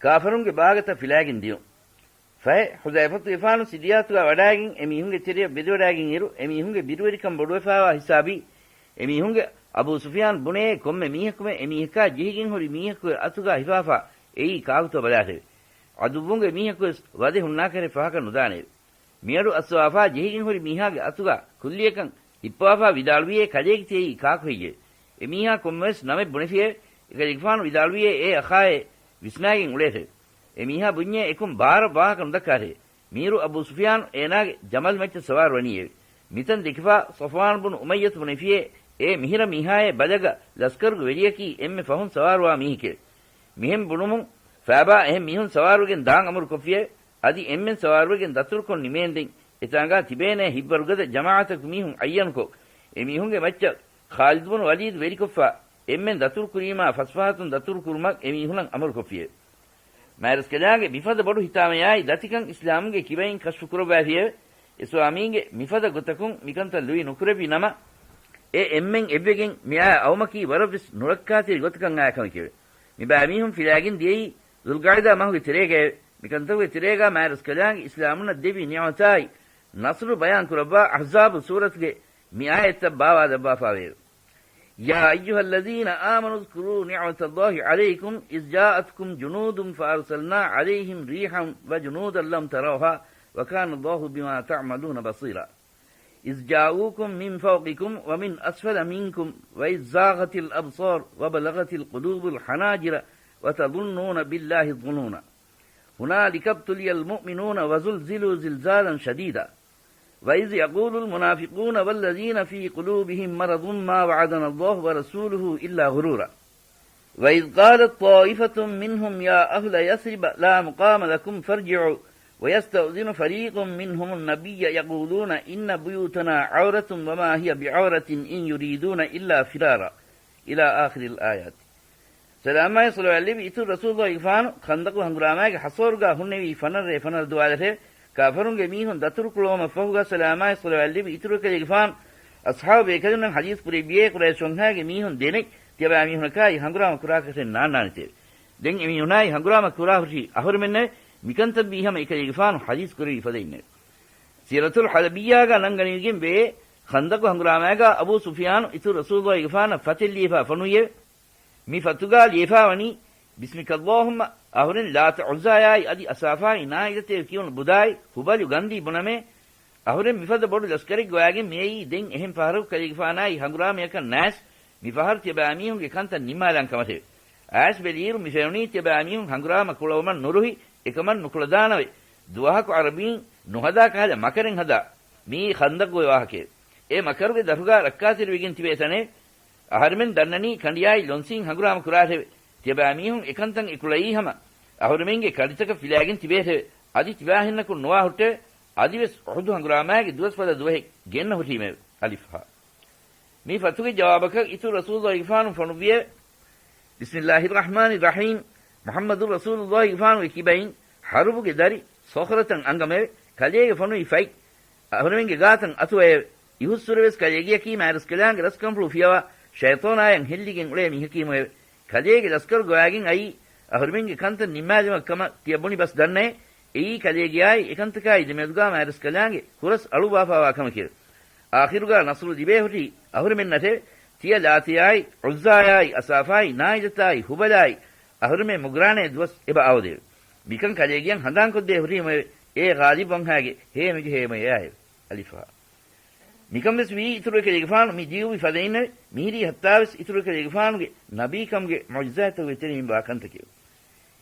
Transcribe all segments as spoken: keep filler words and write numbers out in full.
ކާފަރުންގެ ބާގަތައް ފިލާގެން ދިޔުން. ފަހެ، ޙުޛައިފަތުގެފާނު ސިރިޔާތުގަ ވަޑައިގެން އެމީހުންގެ ތެރެޔަށް ބެދިވަޑައިގެން އިރު، އެމީހުންގެ ބިރުވެރިކަން ބޮޑުވެފާވާ ހިސާބީ، އެމީހުންގެ އަބޫ ސުފިޔާން ބުނޭ ކޮންމެ މީހަކުމެ އެމީހަކާ ޖެހިގެން ހުރި މީހަކުގެ އަތުގަ ހިފާފާ އެއީ ކާކުތޯ ބަލާށެވެ. ޢަދުއްވުންގެ މީހަކުވެސް ވަދެ ހުންނާކަށެއް ފަހަކަށް ނުދާނެއެވެ. މިއަޑު އައްސަވާފާ ޖެހިގެން ހުރި މީހާގެ އަތުގަ ކުއްލިއަކަށް ހިއްޕަވާފާ ވިދާޅުވިއޭ ކަލޭގެ ތިޔައީ ކާކު ހެއްޔެވެ؟ އެމީހާ ކޮންމެވެސް ނަމެއް ބުނެފިއެވެ. އެކަލޭގެފާނު ވިދާޅުވިއޭ އޭ އަޚާއޭ ވިސްނާގެން އުޅޭށެވެ. އެމީހާ ބުންޏޭ އެކުން ބާރަށް ވާހަކަ ނުދައްކާށެވެ. މީރު އަބޫ ސުފިޔާނު އޭނާގެ ޖަމަލް މައްޗަށް ސަވާރު ވަނީއެވެ. މިތަން ދެކިފާ ޞަފްވާން ބުނު އުމައްޔަތު ބުނެފިއޭ އޭ މިހިރަ މީހާއޭ ބަލަގަ ލަސްކަރުގެ ވެރިޔަކީ އެންމެ ފަހުން ސަވާރުވާ މީހެކެވެ. މިހެން ބުނުމުން ފާބާ އެހެން މީހުން ސަވާރުވެގެން ދާން އަމުރު ކޮށްފިއެވެ. އަދި އެންމެން ސަވާރުވެގެން ދަތުރުކޮށް ނިމޭންދެން އެތާނގާ ތިބޭނޭ ހިތްވަރުގަދަ ޖަމާޢަތަކު މީހުން ޢައްޔަނުކޮށް، އެމީހުންގެ މައްޗަށް ޚާލިދު ބުނު ވަލީދު ވެރިކޮށްފާ، އެންމެން ދަތުރު ކުރީމާ ފަސްފަހަތުން ދަތުރު ކުރުމަށް އެމީހުނަށް އަމުރުކޮށްފިއެވެ. މާތްރަސްކަލާނގެ މިފަދަ ބޮޑު ހިތާމަޔާއި ދަތިކަން އިސްލާމުގެ ކިބައިން ކަޝްފު ކުރައްވައިފިއެވެ. އެ ސުވާމީންގެ މިފަދަ ގޮތަކުން މިކަންތައް ލުއި ނުކުރެއްވި ނަމަ، އެ އެންމެން އެއްވެގެން މިއާ އައުމަކީ ވަރަށްވެސް ނުރައްކާތެރި ގޮތަކަށް އާ ކަމެކެވެ. މިބައިމީހުން ފިލާގެން ދިޔައީ ޛުލްޤަޢިދާ މަހުގެ ތެރޭގައެވެ. މިކަންތަކުގެ ތެރޭގަ މާތްރަސްކަލާނގެ އިސްލާމުންނަށް ދެއްވި ނިޢުމަތާއި، ނަޞްރު ބަޔާން ކުރައްވާ އަޙްޒާބު ސޫރަތުގެ މި އާޔަތްތައް ބާވާލައްވާފާވެއެވެ. يا أيها الذين آمنوا اذكروا نعمة الله عليكم إذ جاءتكم جنود فأرسلنا عليهم ريحا وجنودا لم تروها وكان الله بما تعملون بصيرا. إذ جاءوكم من فوقكم ومن أسفل منكم وإذ زاغت الأبصار وبلغت القلوب الحناجر وتظنون بالله الظنونا. هنالك ابتلي المؤمنون وزلزلوا زلزالا شديدا. وإذ يقول المنافقون والذين في قلوبهم مرض ما وعدنا الله ورسوله إلا غرورا. وإذ قالت طائفة منهم يا أهل يثرب لا مقام لكم فارجعوا ويستأذن فريق منهم النبي يقولون إن بيوتنا عورة وما هي بعورة إن يريدون إلا فرارا. إلى آخر الآيات. ސަލާމާއި ޞަލަވާތް ލެއްވި އިތުރު ރަސޫލުއްލާހިގެފާނު ޚަންދަޤު ހަނގުރާމާގެ ހަސޯރުގާ ހުންނެވީ ފަނަރަ ރޭ ފަނަރަ ދުވާލަށެވެ. ކާފަރުންގެ މީހުން ދަތުރު ކުޅައުމަށް ފަހުގާ ސަލާމާއި ޞަލަވާތް ލެއްވި އިތުރު އެކަލޭގެފާނު އަޞްޙާބު ބޭކަލުންނަށް ޙަދީޘް ކުރެއްވިއޭ ޤުރައިޝް ވަންހާގެ މީހުން ދެނެއް ތިޔަބައިމީހުންނަކާއި ހަނގުރާމަ ކުރާކަށެއް ނާންނާނެތެވެ. ދެން އެމީހުނާއި ހަނގުރާމަ ކުރާ ހުށީ އަހުރެމެންނެވެ. މިކަންތައްވީ ހަމަ އެކަލޭގެފާނު ޙަދީޘް ކުރެއްވި ފަދައިންނެވެ. ސީރަތުލް ޙަލަބިއްޔާގާ ނަންގަނެވިގެން ވޭ، ޚަންދަޤު ހަނގުރާމާގާ އަބޫ ސުފިޔާނު އިތުރު ރަސޫލުއްލާހިގެފާނަށް ފަތެއް ލިޔެފާ ފޮނުވިއެވެ. މި ފަތުގާ ލިޔެފާވަނީ، بسمك اللهم، އަހުރެން ލާތަ ޢުއްޒާޔާއި އަދި އަސާފާއި ނާއިލަތޭ ކިޔުނު ބުދާއި ހުބަލު ގަންދީ ބުނަމޭ. އަހުރެން މިފަދަ ބޮޑު ލަސްކަރެއްގަ ވައިގެން މިއައީ ދެން އެހެން ފަހަރަކު ކަލޭގެފާނާއި ހަނގުރާމަޔަކަށް ނާސް، މި ފަހަރު ތިޔަބައިމީހުންގެ ކަންތައް ނިންމާލާން ކަމަށެވެ. އައިސް ބެލިއިރު މި ފެނުނީ ތިޔަބައިމީހުން ހަނގުރާމަ ކުޅައުމަށް ނުރުހި އެކަމަށް ނުކުޅަދާނަވެ. ދުވަހަކު ޢަރަބީން ނުހަދާ ކަހަލަ މަކަރެއް ހަދާ. މިއީ ޚަންދަޤުގެ ވާހަކައެވެ. އެ މަކަރުގެ ދަށުގާ ރައްކާތެރިވެގެން ތިބޭ ތަނެއް. އަހަރެމެން ދަންނަނީ ކަނޑިއާއި ލޮންސީން ހަނގުރާމަ ކުރާށެވެ. ތިޔަބައިމީހުން އެކަންތައް އެކުޅައީ ހަމަ އަހުރެމެންގެ ކަނޑިތަކަށް ފިލާގެން ތިބޭށެވެ. އަދި ތިބާހެންނަކުން ނުވާ ހުއްޓެވެ. އަދިވެސް އުޙުދު ހަނގުރާމާގެ ދުވަސް ފަދަ ދުވަހެއް ގެންނަ ހުށީމެވެ. އަލިފް ހާ. މި ފަތުގެ ޖަވާބަކަށް އިތުރު ރަސޫލުއްލާހިގެފާނު ފޮނުއްވިއެވެ. بسم الله الرحمن الرحيم. މުޙައްމަދު ރަސޫލުއްލާހިގެފާނުގެ ކިބައިން ޙަރުބުގެ ދަރި ޞަޚްރަތަން އަނގަމެވެ. ކަލޭގެ ފޮނުވި ފަތް އަހުރެމެންގެ ގާތަށް އަތުވައެވެ. އިހުއްސުރެވެސް ކަލޭގެއަކީ މާތްރަސްކަލާނގެ ރަސްކަންފުޅު ފިޔަވާ ޝައިޠާނާޔަށް ހެއްލިގެން އުޅޭ މީހަކީމުއެވެ. ކަލޭގެ ލަސްކަރުގަ ވައިގެން އައީ އަހުރެމެންގެ ކަންތައް ނިންމާލުމަށް ކަމަށް ތިޔަ ބުނި ބަސް ދަންނައޭ. އެއީ ކަލޭގެއާއި އެކަންތަކާއި ދެމެދުގާ މާތްރަސްކަލާނގެ ހުރަސް އަޅުއްވާފާވާ ކަމެކެވެ. އާޚިރުގާ ނަޞްރު ލިބޭ ހުށީ އަހުރެމެންނަށެވެ. ތިޔަ ލާތަޔާއި ޢުއްޒާޔާއި އަސާފާއި ނާއިލަތާއި ހުބަލާއި އަހުރެމެން މުގްރާނޭ ދުވަސް އެބަ އަވަދެވެ. މިކަން ކަލޭގެއަށް ހަނދާންކޮށްދޭ ހުރީމެވެ. އޭ ޣާލިބް ވަންހާގެ ހޭމެގެ ހޭމަޔާއެވެ. އަލިފް ހާ. މިކަން ވެސް ވީ އިތުރު އެކަލޭގެފާނު މި ދިޔުއްވި ފަދައިންނެވެ. މިހިރީ ހައްތާވެސް އިތުރު އެކަލޭގެފާނުގެ ނަބީކަމުގެ މުޢުޖިޒާތްތަކުގެ ތެރެއިން ވާ ކަންތަކެވެ.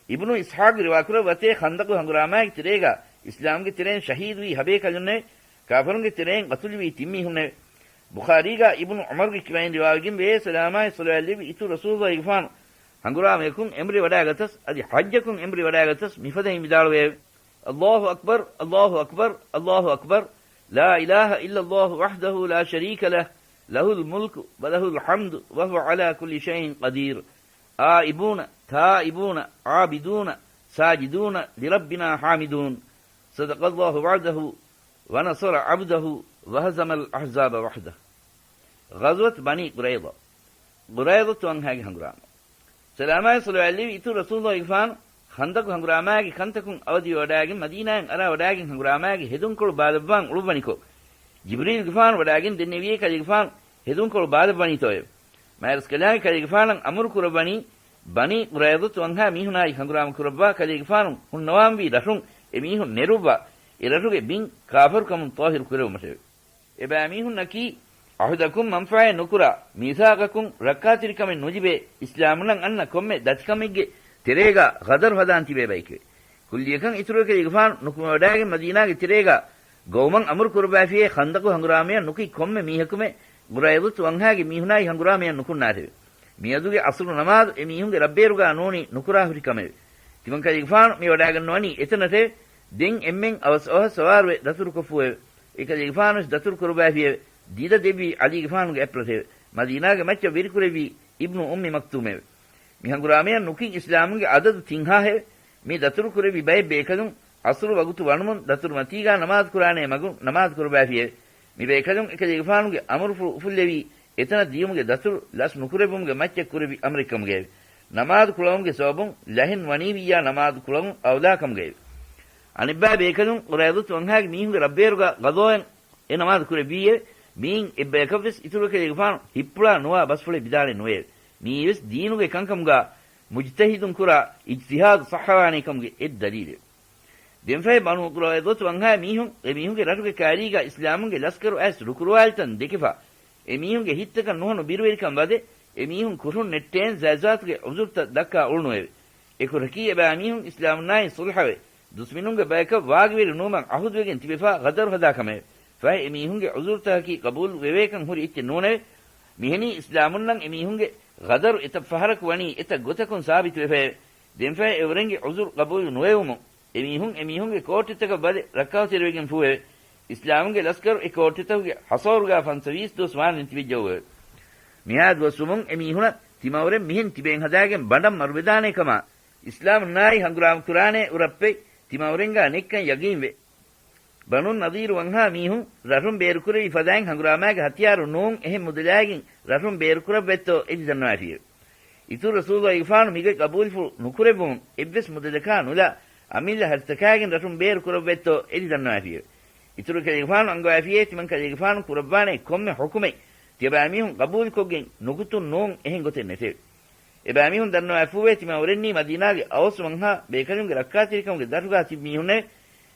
އިބްނު އިސްޙާޤް ރިވާކުރައްވަތޭ ޚަންދަޤު ހަނގުރާމާގެ ތެރޭގާ އިސްލާމްގެ ތެރެއިން ޝަހީދުވީ ހަބޭކަލުންނެވެ. ކާފަރުންގެ ތެރެއިން ގަތުލުވީ ތިން މީހުންނެވެ. ބުޚާރީގާ އިބްނު ޢުމަރުގެ ކިބައިން ރިވާވެގެން ވޭ، ސަލާމާއި ޞަލަވާތް ލެއްވި އިތުރު ރަސޫލުއްލާހިގެފާނު ހަނގުރާމަޔަކުން އެނބުރި ވަޑާގަތަސް އަދި ޙައްޖަކުން އެނބުރި ވަޑާގަތަސް މިފަދައިން ވިދާޅުވެއެވެ. الله أكبر، الله أكبر، الله أكبر، لا إله إلا الله وحده لا شريك له، له الملك وله الحمد وهو على كل شيء قدير. آئبون، تائبون، عابدون، ساجدون، لربنا حامدون. صدق الله وعده، ونصر عبده، وهزم الأحزاب وحده. ޣަޒްވަތު ބަނީ ޤުރައިޡާ. ޤުރައިޡަތު ވަންހާގެ ހަނގުރާމަ. ސަލާމާއި ޞަލަވާތް ލެއްވި އިތުރު ރަސޫލުއްލާހިގެފާނު ޚަންދަޤު ހަނގުރާމާގެ ކަންތަކުން އަވަދިވެވަޑާގެން މަދީނާއަށް އަރާވަޑާގެން ހަނގުރާމާގެ ހެދުންކޮޅު ބާލައްވާން އުޅުއްވަނިކޮށް، ޖިބްރީލްގެފާނު ވަޑާގެން ދެންނެވިއޭ ކަލޭގެފާނު ހެދުންކޮޅު ބާލައްވަނީތޯއެވެ؟ މާތްރަސްކަލާނގެ ކަލޭގެފާނަށް އަމުރު ކުރައްވަނީ ބަނީ ޤުރައިޟަތު ވަންހާ މީހުނާއި ހަނގުރާމަ ކުރައްވާ ކަލޭގެފާނު ހުންނަވާންވީ ރަށުން އެ މީހުން ނެރުއްވާ، އެ ރަށުގެ ބިން ކާފަރުކަމުން ޠާހިރު ކުރެވުމަށެވެ. އެބައިމީހުންނަކީ ޢަހުދަކުން މަންފާއެއް ނުކުރާ، މީސާޤަކުން ރައްކާތެރިކަމެއް ނުލިބޭ، އިސްލާމުންނަށް އަންނަ ކޮންމެ ދަތިކަމެއްގެ ތެރޭގަ ޣަދަރު ހަދާން ތިބޭ ބައެކެވެ. ކުއްލިއަކަށް އިތުރު ކަލޭގެފާނު ނުކުމެވަޑާގެން މަދީނާގެ ތެރޭގަ ގައުމަށް އަމުރު ކުރައްވައިފިއޭ ޚަންދަޤު ހަނގުރާމަޔަށް ނުކި ކޮންމެ މީހަކުމެ ޤުރައިޟަތު ވަންހާގެ މީހުނާއި ހަނގުރާމަޔަށް ނުކުންނާށެވެ. މިއަދުގެ ޢަޞްރު ނަމާދު އެ މީހުންގެ ރައްބޭރުގަ ނޫނީ ނުކުރާ ހުރި ކަމެވެ. ތިމަން ކަލޭގެފާނު މި ވަޑާގަންނަވަނީ އެތަނަށެވެ. ދެން އެންމެން އަވަސް އަވަހަށް ސަވާރުވެ ދަތުރުކޮށްފޫއެވެ. އެކަލޭގެފާނުވެސް ދަތުރު ކުރައްވައިފިއެވެ. ދީދަ ދެއްވީ ޢަލީގެފާނުގެ އަތްޕުޅަށެވެ. މަދީނާގެ މައްޗަށް ވެރިކުރެއްވީ އިބްނު އުއްމި މަކްތޫމެވެ. މި ހަނގުރާމަޔަށް ނުކިން އިސްލާމުންގެ ޢަދަދު ތިންހާހެވެ. މި ދަތުރު ކުރެއްވި ބައެއް ބޭކަލުން ޢަޞްރު ވަގުތު ވަނުމުން ދަތުރުމަތީގާ ނަމާދު ކުރާނޭ މަގުން ނަމާދު ކުރައްވައިފިއެވެ. މި ބޭކަލުން އެކަލޭގެފާނުގެ އަމުރުފުޅު އުފުއްލެވީ އެތަނަށް ދިޔުމުގެ ދަތުރު ލަސް ނުކުރެއްވުމުގެ މައްޗަށް ކުރެއްވި އަމުރެއްކަމުގައެވެ. ނަމާދު ކުޅަވުމުގެ ސަބަބުން ލަހެއް ނުވަނީވިއްޔާ ނަމާދު ކުޅަވުން އައުލާކަމުގައެވެ. އަނެއްބައި ބޭކަލުން ޤުރައިޟަތު ވަންހާގެ މީހުންގެ ރައްބޭރުގަ ޤަޟާއަށް އެ ނަމާދު ކުރެއްވީއެވެ. މިއިން އެއްބަޔަކަށްވެސް އިތުރު ކަލޭގެފާނު ހިއްޕުޅާ ނުވާ ބަސްފުޅެއް ވިދާޅެއް ނުވެއެވެ. މިއީވެސް ދީނުގެ ކަންކަމުގާ މުޖްތަހިދުން ކުރާ އިޖްތިހާދު ޞައްޙަވާނޭ ކަމުގެ އެއް ދަލީލެވެ. ދެންފަހެ ބަނޫ ޤުރައިޟަތު ވަންހާ މީހުން އެ މީހުންގެ ރަށުގެ ކާރީގާ އިސްލާމުންގެ ލަސްކަރު އައިސް ރުކުރުވާލިތަން ދެކެފަ، އެ މީހުންގެ ހިތްތަކަށް ނުހަނު ބިރުވެރިކަން ވަދެ، އެ މީހުން ކުށުން ނެއްޓޭން ޒާތްޒާތުގެ ޢުޛުރުތައް ދައްކާ އުޅުނުއެވެ. އެކުރަކީ އެބައިމީހުން އިސްލާމުންނާއި ޞުލްޙަވެ، ދުސްމިނުންގެ ބަޔަކަށް ވާގިވެރި ނުވުމަށް ޢަހުދުވެގެން ތިބެފަ ޣަދަރު ހަދާ ކަމެވެ. ފަހެ އެ މީހުންގެ ޢުޛުރުތަކަކީ ޤަބޫލު ވެވޭކަން ހުރި އެއްޗެއް ނޫނެވެ. މިހެނީ އިސްލާމުންނަށް އެ މީހުންގެ ޣަދަރު އެތައް ފަހަރަކު ވަނީ އެތައް ގޮތަކުން ސާބިތުވެފައެވެ. ދެންފަހެ އެއުރެންގެ ޢުޛުރު ޤަބޫލު ނުވެވުމުން، އެމީހުން އެމީހުންގެ ކޯއްޓެތަކަށް ވަދެ ރައްކާތެރިވެގެން ފޫއެވެ. އިސްލާމުގެ ލަސްކަރު އެ ކޯއްޓެތަކުގެ ހަޞަރުގާ ފަންސަވީސް ދުވަސް ވާންދެން ތިބެއްޖައުއެވެ. މިހާ ދުވަސްވުމުން އެމީހުނަށް ތިމަވަރެން މިހެން ތިބޭން ހަދާގެން ބަނޑަށް މަރުވެދާނޭ ކަމާ، އިސްލާމުންނާއި ހަނގުރާމަ ކުރާނޭ އުރައްޕެއް ތިމަވަރެންގާ ނެތްކަން ޔަގީންވެ. ބަނޫ ނަޟީރު ވަންހާ މީހުން ރަށުން ބޭރުކުރެވި ފަދައިން ހަނގުރާމާގެ ހަތިޔާރު ނޫން އެހެން މުދަލާގެން ރަށުން ބޭރުކުރައްވައްތޯ އެދި ދަންނަވައިފިއެވެ. އިތުރު ރަސޫލުގެފާނު މިގޮތް ގަބޫލުފުޅު ނުކުރެއްވުމުން އެއްވެސް މުދަލަކާ ނުލާ، އަމިއްލަ ހަށިތަކާގެން ރަށުން ބޭރު ކުރައްވައްތޯ އެދި ދަންނަވައިފިއެވެ. އިތުރު ކަލޭގެފާނު އަންގަވައިފިއޭ ތިމަން ކަލޭގެފާނު ކުރައްވާނޭ ކޮންމެ ޙުކުމެއް ތިޔަބައިމީހުން ގަބޫލުކޮށްގެން ނުކުތުން ނޫން އެހެން ގޮތެއް ނެތެވެ. އެބައިމީހުން ދަންނަވައިފޫވޭ ތިމަވަރެންނީ މަދީނާގެ އައުސް ވަންހާ ބޭކަލުންގެ ރައްކާތެރިކަމުގެ ދަށުގާ ތިބި މީހުންނެވެ.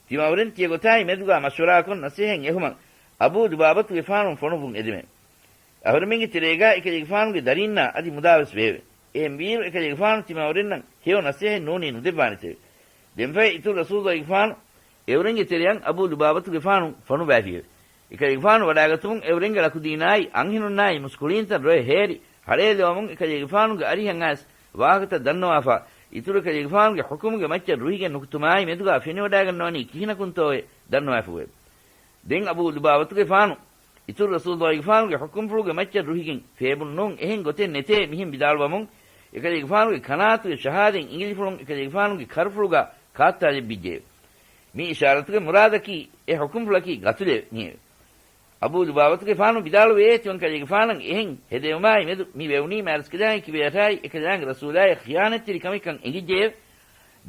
ތިމަވަރެން ތިޔަގޮތާއި މެދުގާ މަޝްވަރާކޮށް ނަސޭހަތް އެހުމަށް އަބޫ ލުބާބަތުގެފާނު ފޮނުއްވުން އެދެމެވެ. އަހުރެމެންގެ ތެރޭގާ އެކަލޭގެފާނުގެ ދަރީންނާ އަދި މުދާވެސް ވެއެވެ. އެހެންވީއިރު އެކަލޭގެފާނު ތިމަވަރެންނަށް ހެޔޮ ނަސޭހަތް ނޫނީ ނުދެއްވާނެތެވެ. ދެންފަހެ އިތުރު ރަސޫލުގެފާނު އެއުރެންގެ ތެރެއަށް އަބޫ ލުބާބަތުގެފާނު ފޮނުއްވައިފިއެވެ. އެކަލޭގެފާނު ވަޑާގަތުމުން އެއުރެންގެ ޅަކުދީނާއި އަންހެނުންނާއި މުސްކުޅީންތައް ރޮއެ ހޭރި ހަޅޭލަވަމުން އެކަލޭގެފާނުގެ އަރިހަށް އައިސް ވާހަކަތައް ދަންނަވާފަ، އިތުރު އެކަލޭގެފާނުގެ ޙުކުމުގެ މައްޗަށް ރުހިގެން ނުކުތުމާއި މެދުގާ ފެނިވަޑާގަންނަވަނީ ކިހިނަކުންތޯއޭ ދަންނަވާފޫއެވެ. ދެން އަބޫ ލުބާބަތުގެފާނު އިތުރު ރަސޫލުގެފާނުގެ ޙުކުމްފުޅުގެ މައްޗަށް ރުހިގެން ފޭބުން ނޫން އެހެން ގޮތެއް ނެތޭ މިހެން ވިދާޅުވަމުން، އެކަލޭގެފާނުގެ ކަނާތުގެ ޝަހާދަތް އިނގިލިފުޅުން އެކަލޭގެފާނުގެ ކަރުފުޅުގާ ކާއްތާލެއްވިއްޖެއެވެ. މި އިޝާރަތުގެ މުރާދަކީ އެ ޙުކުމްފުޅަކީ ގަތުލެވެ. އަބޫ ލުބާބަތުގެފާނު ވިދާޅުވޭ ތިމަން ކަލޭގެފާނަށް އެހެން ހެދެވުމާއި މެދު މި ވެވުނީ މާތްރަސްކަލާނގެ ކިބަޔަށާއި އެކަލާނގެ ރަސޫލާއަށް ޚިޔާނަތްތެރި ކަމެއްކަން އެނގިއްޖެއެވެ.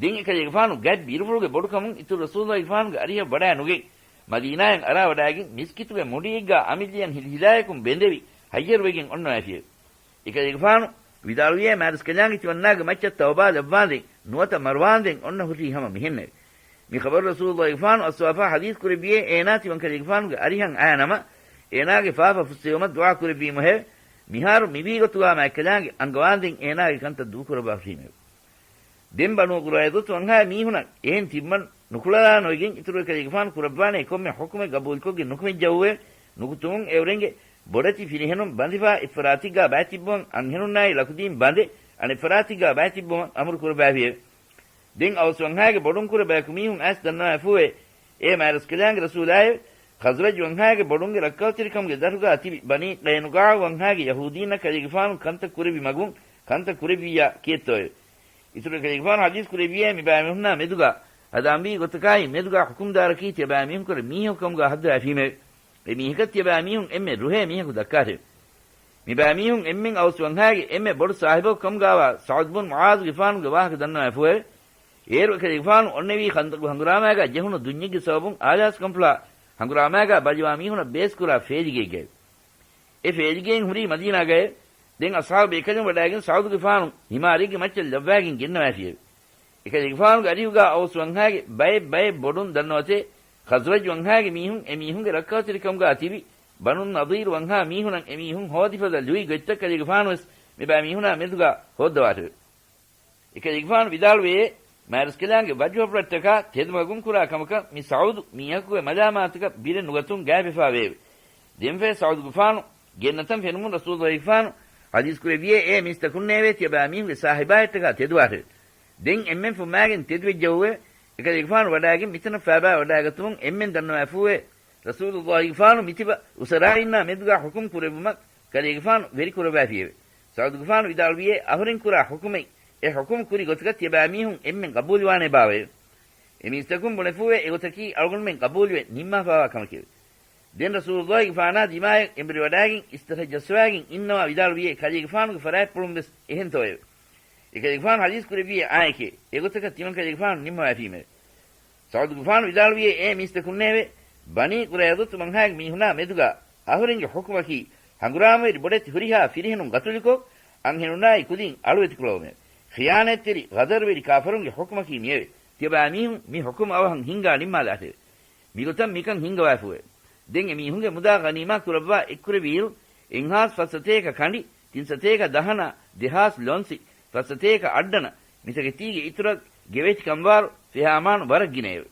ދެން އެކަލޭގެފާނު ގަތް ބިރުފުޅުގެ ބޮޑުކަމުން އިތުރު ރަސޫލުގެފާނުގެ އަރިހަށް ވަޑާ ނުގެން މަދީނާއަށް އަރާވަޑާގެން މިސްކިތުގެ މުޑިއެއްގާ އަމިއްލަޔަށް ހިލިހިލާއެކުން ބެނދެވި ހައްޔަރުވެގެން އޮންނަވައިފިއެވެ. އެކަލޭގެފާނު ވިދާޅުވިއޭ މާތްރަސްކަލާނގެ ތިމަންނާގެ މައްޗަށް ތައުބާ ލައްވާނދެން ނުވަތަ މަރުވާނދެން އޮންނަ ހުށީ ހަމަ މިހެންނެވެ. މި ޚަބަރު ރަސޫލުގެފާނު އައްސަވާފާ ޙަދީޘް ކުރެއްވިއޭ އޭނާ ތިމަން ކަލޭގެފާނުގެ އަރިހަށް އައި ނަމަ، އޭނާގެ ފާފަ ފުއްސެވުމަށް ދުޢާ ކުރެއްވީމުހެވެ. މިހާރު މިވީ ގޮތުގާ މާތްކަލާނގެ އަންގަވާނދެން އޭނާގެ ކަންތައް ދޫކުރައްވާ ހުށީމެވެ. ދެން ބަނޫ ޤުރައިޟަތު ވަންހާ މީހުނަށް އެހެން ތިއްބަން ނުކުޅަލާނޮވެގެން އިތުރު އެކަލޭގެފާނު ކުރައްވާނޭ ކޮންމެ ޙުކުމެއް ގަބޫލުކޮށްގެން ނުކުމެއްޖައޫއެވެ. ނުކުތުމުން އެއުރެންގެ ބޮޑެތި ފިރިހެނުން ބަނދިފާ އެއްފަރާތެއްގާ ބައިތިއްބުމަށް އަންހެނުންނާއި ޅަކުދީން ބަނދެ އަނެއްފަރާތެއްގާ ބައިތިއްބުމަށް އަމުރު ކުރައްވައިފިއެވެ. ދެން އައުސް ވަންހާގެ ބޮޑުންކުރެ ބަޔަކު މީހުން އައިސް ދަންނަވައިފޫއެވެ. އޭ މާތްރަސްކަލާނގެ ރަސޫލާއެވެ. ޚަޒްރަޖް ވަންހާގެ ބޮޑުންގެ ރައްކައުތެރިކަމުގެ ދަށުގާ ތިބި ބަނީ ޤައިނުޤާޢު ވަންހާގެ ޔަހޫދީންނަށް ކަލޭގެފާނު ކަންތައް ކުރެއްވި މަގުން ކަންތައް ކުރެއްވިއްޔާ ކީއްތޯއެވެ. އިތުރު ކަލޭގެފާނު ޙަދީޘް ކުރެއްވިއޭ މިބައިމީހުންނާ މެދުގާ ހަދާންވީ ގޮތަކާއި މެދުގާ ޙުކުމްދާރަކީ ތިޔަބައިމީހުންކުރެ މީހަކު ކަމުގާ ހައްދަވައިފީމެވެ. އެ މީހަކަށް ތިޔަބައިމީހުން އެންމެ ރުހޭ މީހަކު ދައްކާށެވެ. މިބައިމީހުން އެންމެން އައުސް ވަންހާގެ އެންމެ ބޮޑު ސާހިބަކު ކަމުގާވާ ސަޢުދް ބުން މުޢާޛުގެފާނުގެ ވާހަކަ ދަންނަވައިފޫއެވެ. އޭރު އެކަލޭގެފާނު އޮންނެވީ ޚަންދަޤު ހަނގުރާމާގާ ޖެހުނު ދުންޏެއްގެ ސަބަބުން އާލާސް ކަންފުޅާ ހަނގުރާމާގާ ބަލިވާ މީހުނަށް ބޭސްކުރާ ފޭލިގެއެއްގައެވެ. އެ ފޭލިގެއިން ހުރީ މަދީނާގައެވެ. ދެން އަޞްޙާބު ބޭކަލުން ވަޑާގެން ސަޢުދުގެފާނު ހިމާރެއްގެ މައްޗަށް ލައްވާގެން ގެންނަވާފިއެވެ. އެކަލޭގެފާނުގެ އަރިހުގާ އައުސް ވަންހާގެ ބައެއް ބައެއް ބޮޑުން ދަންނަވަތޭ، ޚަޒްރަޖް ވަންހާގެ މީހުން އެމީހުންގެ ރައްކާތެރިކަމުގާ ތިބި، ބަނު ނަޟީރު ވަންހާ މީހުނަށް އެމީހުން ހޯދިފަދަ ލުއި ގޮތްތައް ކަލޭގެފާނުވެސް މިބައިމީހުނާ މެދުގާ ހޯއްދަވާށެވެ. އެކަލޭގެފާނު ވިދާޅުވެޔޭ، މާތްރަސްކަލާނގެ ވަޖުހަފުޅަށްޓަކާ ތެދުމަގުން ކުރާ ކަމަކަށް މި ސަޢުދު މީހަކުގެ މަލާމާތަކަށް ބިރެއް ނުގަތުން ގާތްވެފާވެއެވެ. ދެންފަހެ ސަޢުދުގެފާނު ގެންނަތަން ފެނުމުން ރަސޫލުގެފާނު ޙަދީޘް ކުރެއްވިޔޭ، އޭ މީސްތަކުންނޭވެ! ތިޔަބައިމީހުންގެ ސާހިބާއަށްޓަކާ ތެދުވާށެވެ. ދެން އެންމެން ފުއްމާގެން ތެދުވެއްޖެއެވެ. އެކަލޭގެފާނު ވަޑާގެން މިތަނަށް ފާބާ ވަޑާގަތުމުން އެންމެން ދަންނަވާފޫއެވެ. ރަސޫލުﷲގެފާނު މިތިބަ އުސަރާއިންނާ މެދުގާ ޙުކުމް ކުރެއްވުމަށް ކަލޭގެފާނު ވެރިކުރައްވާފިއެވެ. ސަޢުދުގެފާނު ވިދާޅުވިޔޭ، އަހުރެން ކުރާ ޙުކުމެއް އެ ޙުކުމް ކުރި ގޮތަކަށް ތިޔަބައިމީހުން އެންމެން ޤަބޫލުވާނޭ ބާވައެވެ. އެމީސްތަކުން ބުނެފޫއެވެ. އެގޮތަކީ އަޅުގަނޑުމެން ޤަބޫލުވެ ނިންމާފާވާ ކަމެކެވެ. ދެން ރަސޫލުﷲގެފާނާ ދިމާޔަށް އެނބުރިވަޑާގެން އިސްތަށަށް ޖައްސަވާގެން އިންނަވާ ވިދާޅުވިޔޭ، ކަލޭގެފާނުގެ ފަރާތްޕުޅުން ވެސް އެހެންތޯއެވެ. އެކަލޭގެފާނު ޙަދީޘް ކުރެއްވިޔޭ އާނއެކޭ، އެގޮތަކަށް ތިމަންކަލޭގެފާނު ނިންމަވާފީމެވެ. ސަޢުދުގެފާނު ވިދާޅުވިޔޭ، އޭ މީސްތަކުންނޭވެ! ބަނީ ޤުރައިޟަތު ވަންހާގެ މީހުނާ މެދުގާ އަހުރެންގެ ޙުކުމަކީ، ހަނގުރާމަވެރި ބޮޑެތި ހުރިހާ ފިރިހެނުން ޤަތުލުކޮށް، އަންހެނުންނާއި ކުދިން އަޅުވެތިކުރެވުމެވެ. ޚިޔާނާތްތެރި ޣަދަރުވެރި ކާފަރުންގެ ޙުކުމަކީ މިއެވެ. ތިޔަބައިމީހުން މި ޙުކުމް އަވަހަށް ހިންގާ ނިންމާލާށެވެ. މިގޮތަށް މިކަން ހިންގަވާފޫއެވެ. ދެން އެމީހުންގެ މުދާ ޣަނީމާ ކުރައްވާ އެއްކުރެވިއިރު، އެއްހާސް ފަސްސަތޭކަ ކަނޑި، ތިންސަތޭކަ ދަހަނަ، ދެހާސް ލޮންސި، ފަސްސަތޭކަ އައްޑަނަ، މިތަކެތީގެ އިތުރަށް ގެވޭތި ކަންވާރު ފިހާމާނު ވަރަށް ގިނައެވެ.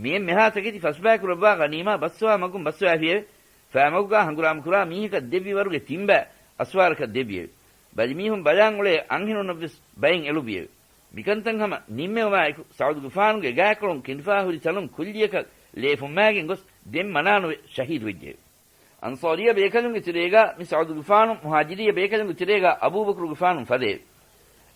މިއެންމެހާ ތަކެތި ފަސްބައި ކުރައްވާ ޣަނީމާ ބަސްވާ މަގުން ބަސްވާފިއެވެ. ފައިމަގުގާ ހަނގުރާމަ ކުރާ މީހަކަށް ދެއްވި ވަރުގެ ތިންބައި އަސްވާރަކަށް ދެއްވިއެވެ. ބަލިމީހުން ބަލާން އުޅޭ އަންހެނުންނަށްވެސް ބައެއް އެޅުއްވިއެވެ. މިކަންތައް ހަމަ ނިންމެވުމާއެކު، ސަޢުދުގެފާނުގެ ގާތްކޮޅުން ކިނޑިފާ ހުރި ތަނުން ކުއްލިއަކަށް ލޭ ފުއްމާގެން ގޮސް ދެން މަނާނުވެ ޝަހީދުވެއްޖެއެވެ. އަންޞާރިއްޔަ ބޭކަލުންގެ ތެރޭގާ މި ސަޢުދުގެފާނު މުހާޖިރިއްޔަ ބޭކަލުންގެ ތެރޭގާ އަބޫބަކުރުގެފާނު ފަދައެވެ.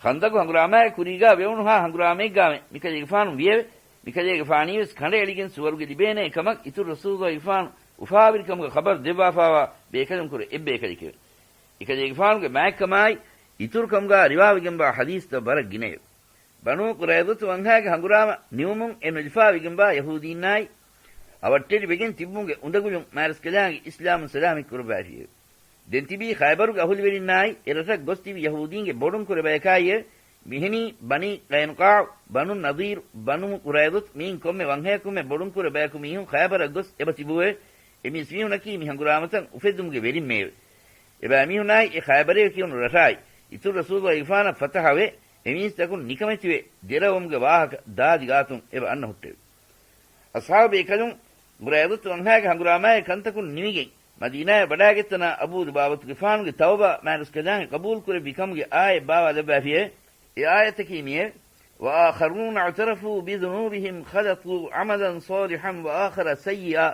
ޚަންދަޤު ހަނގުރާމާގެ ކުރީގާ ވެވުނުހާ ހަނގުރާމައެއްގާމެ މިކަލޭގެފާނު ވިއެވެ. މިކަލޭގެފާނީވެސް ކަނޑައެޅިގެން ސުވަރުގެ ލިބޭނޭ ކަމަށް އިތުރު ރަސޫލުގެފާނު އުފާވެރިކަމުގެ ޚަބަރު ދެއްވާފާވާ ބޭކަލުންކުރެ އެއްބޭކަލެކެވެ. އެކަލޭގެފާނުގެ މާތްކަމާއި، އިތުރު ކަމުގާ ރިވާވެގެންވާ ޙަދީޘްތައް ވަރަށް ގިނައެވެ. ބަނޫ ޤުރައިޟަތު ވަންހާގެ ހަނގުރާމަ ނިމުމުން އެ ނުލިފާވެގެންވާ ޔަހޫދީންނާއި، އަވަށްޓެރިވެގެން ތިބުމުގެ އުނދަގުލުން މާތްރަސްކަލާނގެ އިސްލާމުން ސަލާމަތް ކުރައްވާފިއެވެ. ދެން ތިބީ ޚައިބަރުގެ އަހުލުވެރިންނާއި، އެ ރަށަށް ގޮސް ތިބި ޔަހޫދީންގެ ބޮޑުންކުރެ ބަޔަކާއިއެވެ. މިހެނީ ބަނީ ޤައިނުޤާޢު، ބަނޫ ނަޟީރު، ބަނޫ ޤުރައިޟަތު މިއިން ކޮންމެ ވަންހަޔަކުންމެ ބޮޑުންކުރެ ބަޔަކު މީހުން ޚައިބަރަށް ގޮސް އެބަ ތިބޫއެވެ. އެ މީސްމީހުނަކީ މި ހަނގުރާމަތައް އުފެއްދުމުގެ ވެރިންމެއެވެ. އެބައިމީހުންނާއި އެ ޚައިބަރޭ ކިޔުނު ރަށާއި، އިތުރު ރަސޫލުގެފާނަށް ފަތަޙަވެ، އެމީސްތަކުން ނިކަމެތިވެ ދެރަވުމުގެ ވާހަކަ ދާދި ގާތުން އެބަ އަންނަ ހުއްޓެވެ. އަޞްޙާބު ބޭކަލުން ޤުރައިޟަތު ވަންހާގެ ހަނގުރާމާއި ކަންތަކުން ނިމިގެން، މަދީނާޔަށް ވަޑާގެއްތަނާ އަބޫ ލުބާބަތުގެފާނުގެ ތައުބާ މާތްރަސްކަލާނގެ ޤަބޫލުކުރެއްވި ކަމުގެ އާޔަތް ބާވާލައްވާފިއެވެ. އެ އާޔަތަކީ މިއެވެ. وآخرون اعترفوا بذنوبهم خلطوا عملا صالحا وآخر سيئا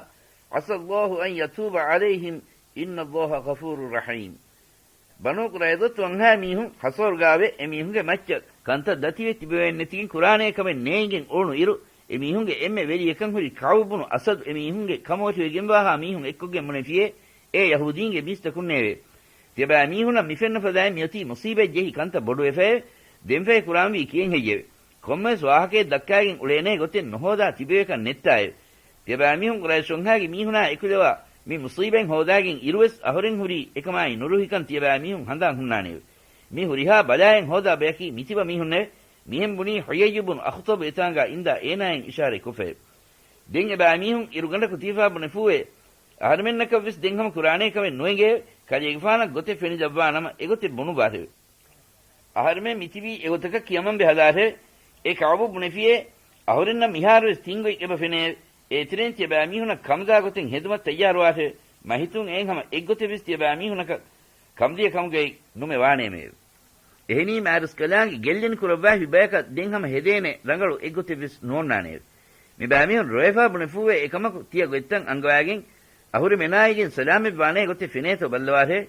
عسى الله أن يتوب عليهم إن الله غفور رحيم. ބަނޫ ޤުރައިޟަތު ވަންހާ މީހުން ހަސޯރުގާވެ، އެމީހުންގެ މައްޗަށް ކަންތައް ދަތިވެ ތިބެވެން ނެތިގެން ކުރާނޭ ކަމެއް ނޭނގެން އުޅުނު އިރު، އެމީހުންގެ އެންމެ ވެރިޔަކަށް ހުރި ކަޢުބު ބުނު އަސަދު އެމީހުންގެ ކަމުވޮށިވެގެންވާހާ މީހުން އެއްކޮށްގެން ބުނެފިއޭ، އޭ ޔަހޫދީންގެ މީސްތަކުންނޭވެ! ތިޔަބައިމީހުންނަށް މިފެންނަ ފަދައިން މިއޮތީ މުޞީބަތް ޖެހި ކަންތައް ބޮޑުވެފައެވެ. ދެންފަހެ ކުރާންވީ ކިހެން ހެއްޔެވެ؟ ކޮންމެވެސް ވާހަކައެއް ދައްކާގެން އުޅޭނޭ ގޮތެއް ނުހޯދާ ތިބެވޭކަށް ނެއްތާއެވެ. ތިޔަބައިމީހުން ޤުރައިޝް ވަންހާގެ މީހުނާ އެކުލަވާ މި މުޞީބަތް ހޯދާގެން އިރުވެސް އަހުރެން ހުރީ އެކަމާއި ނުރުހިކަން ތިޔަބައިމީހުން ހަނދާން ހުންނާނެއެވެ. މި ހުރިހާ ބަލާއެއް ހޯދާ ބަޔަކީ މިތިބަ މީހުންނެވެ. މިހެން ބުނީ ޙުޔައްޔު ބުނު އަޚްޠަބު އެތާނގާ އިންދާ އޭނާއިން އިޝާރަތް ކޮށްފައެވެ. ދެން އެބައިމީހުން އިރުގަނޑަކު ތިބިފާ ބުނެފޫއެވެ. އަހަރެމެންނަކަށްވެސް ދެން ހަމަ ކުރާނޭ ކަމެއް ނުއެނގެއެވެ. ކަލޭގެފާނަށް ގޮތެއް ފެނިލައްވާ ނަމަ އެގޮތެއް ބުނުއްވާށެވެ. އަހަރެމެން މިތިބީ އެގޮތަކަށް ކިޔަމަން ބެހަލާށެވެ. އެ ކަޢުބު ބުނެފިއޭ، އަހުރެންނަށް މިހާރުވެސް ތިން ގޮތް އެބަ ފެނެއެވެ. އޭތެރެއިން ތިޔަބައިމީހުނަށް ކަމުދާ ގޮތެއް ހެދުމަށް ތައްޔާރުވާށެވެ. މަހިތުން އެއިން ހަމަ އެއްގޮތެއްވެސް ތިޔަބައިމީހުނަކަށް ކަމުދިޔަ ކަމުގައި ނުމެ ވާނޭމެއެވެ. އެހެނީ މާތްރަސްކަލާނގެ ގެއްލެނި ކުރައްވާފި ބަޔަކަށް ދެން ހަމަ ހެދޭނެ ރަނގަޅު އެއްގޮތެއްވެސް ނޯންނާނެއެވެ. މިބައިމީހުން ރޮވެފާ ބުނެފޫއެވެ. އެކަމަކު ތިޔަ ގޮތްތައް އަންގަވާގެން އަހުރެމެނާއިގެން ސަލާމަތްވާނޭ ގޮތެއް ފެނޭތޯ ބައްލަވާށެވެ.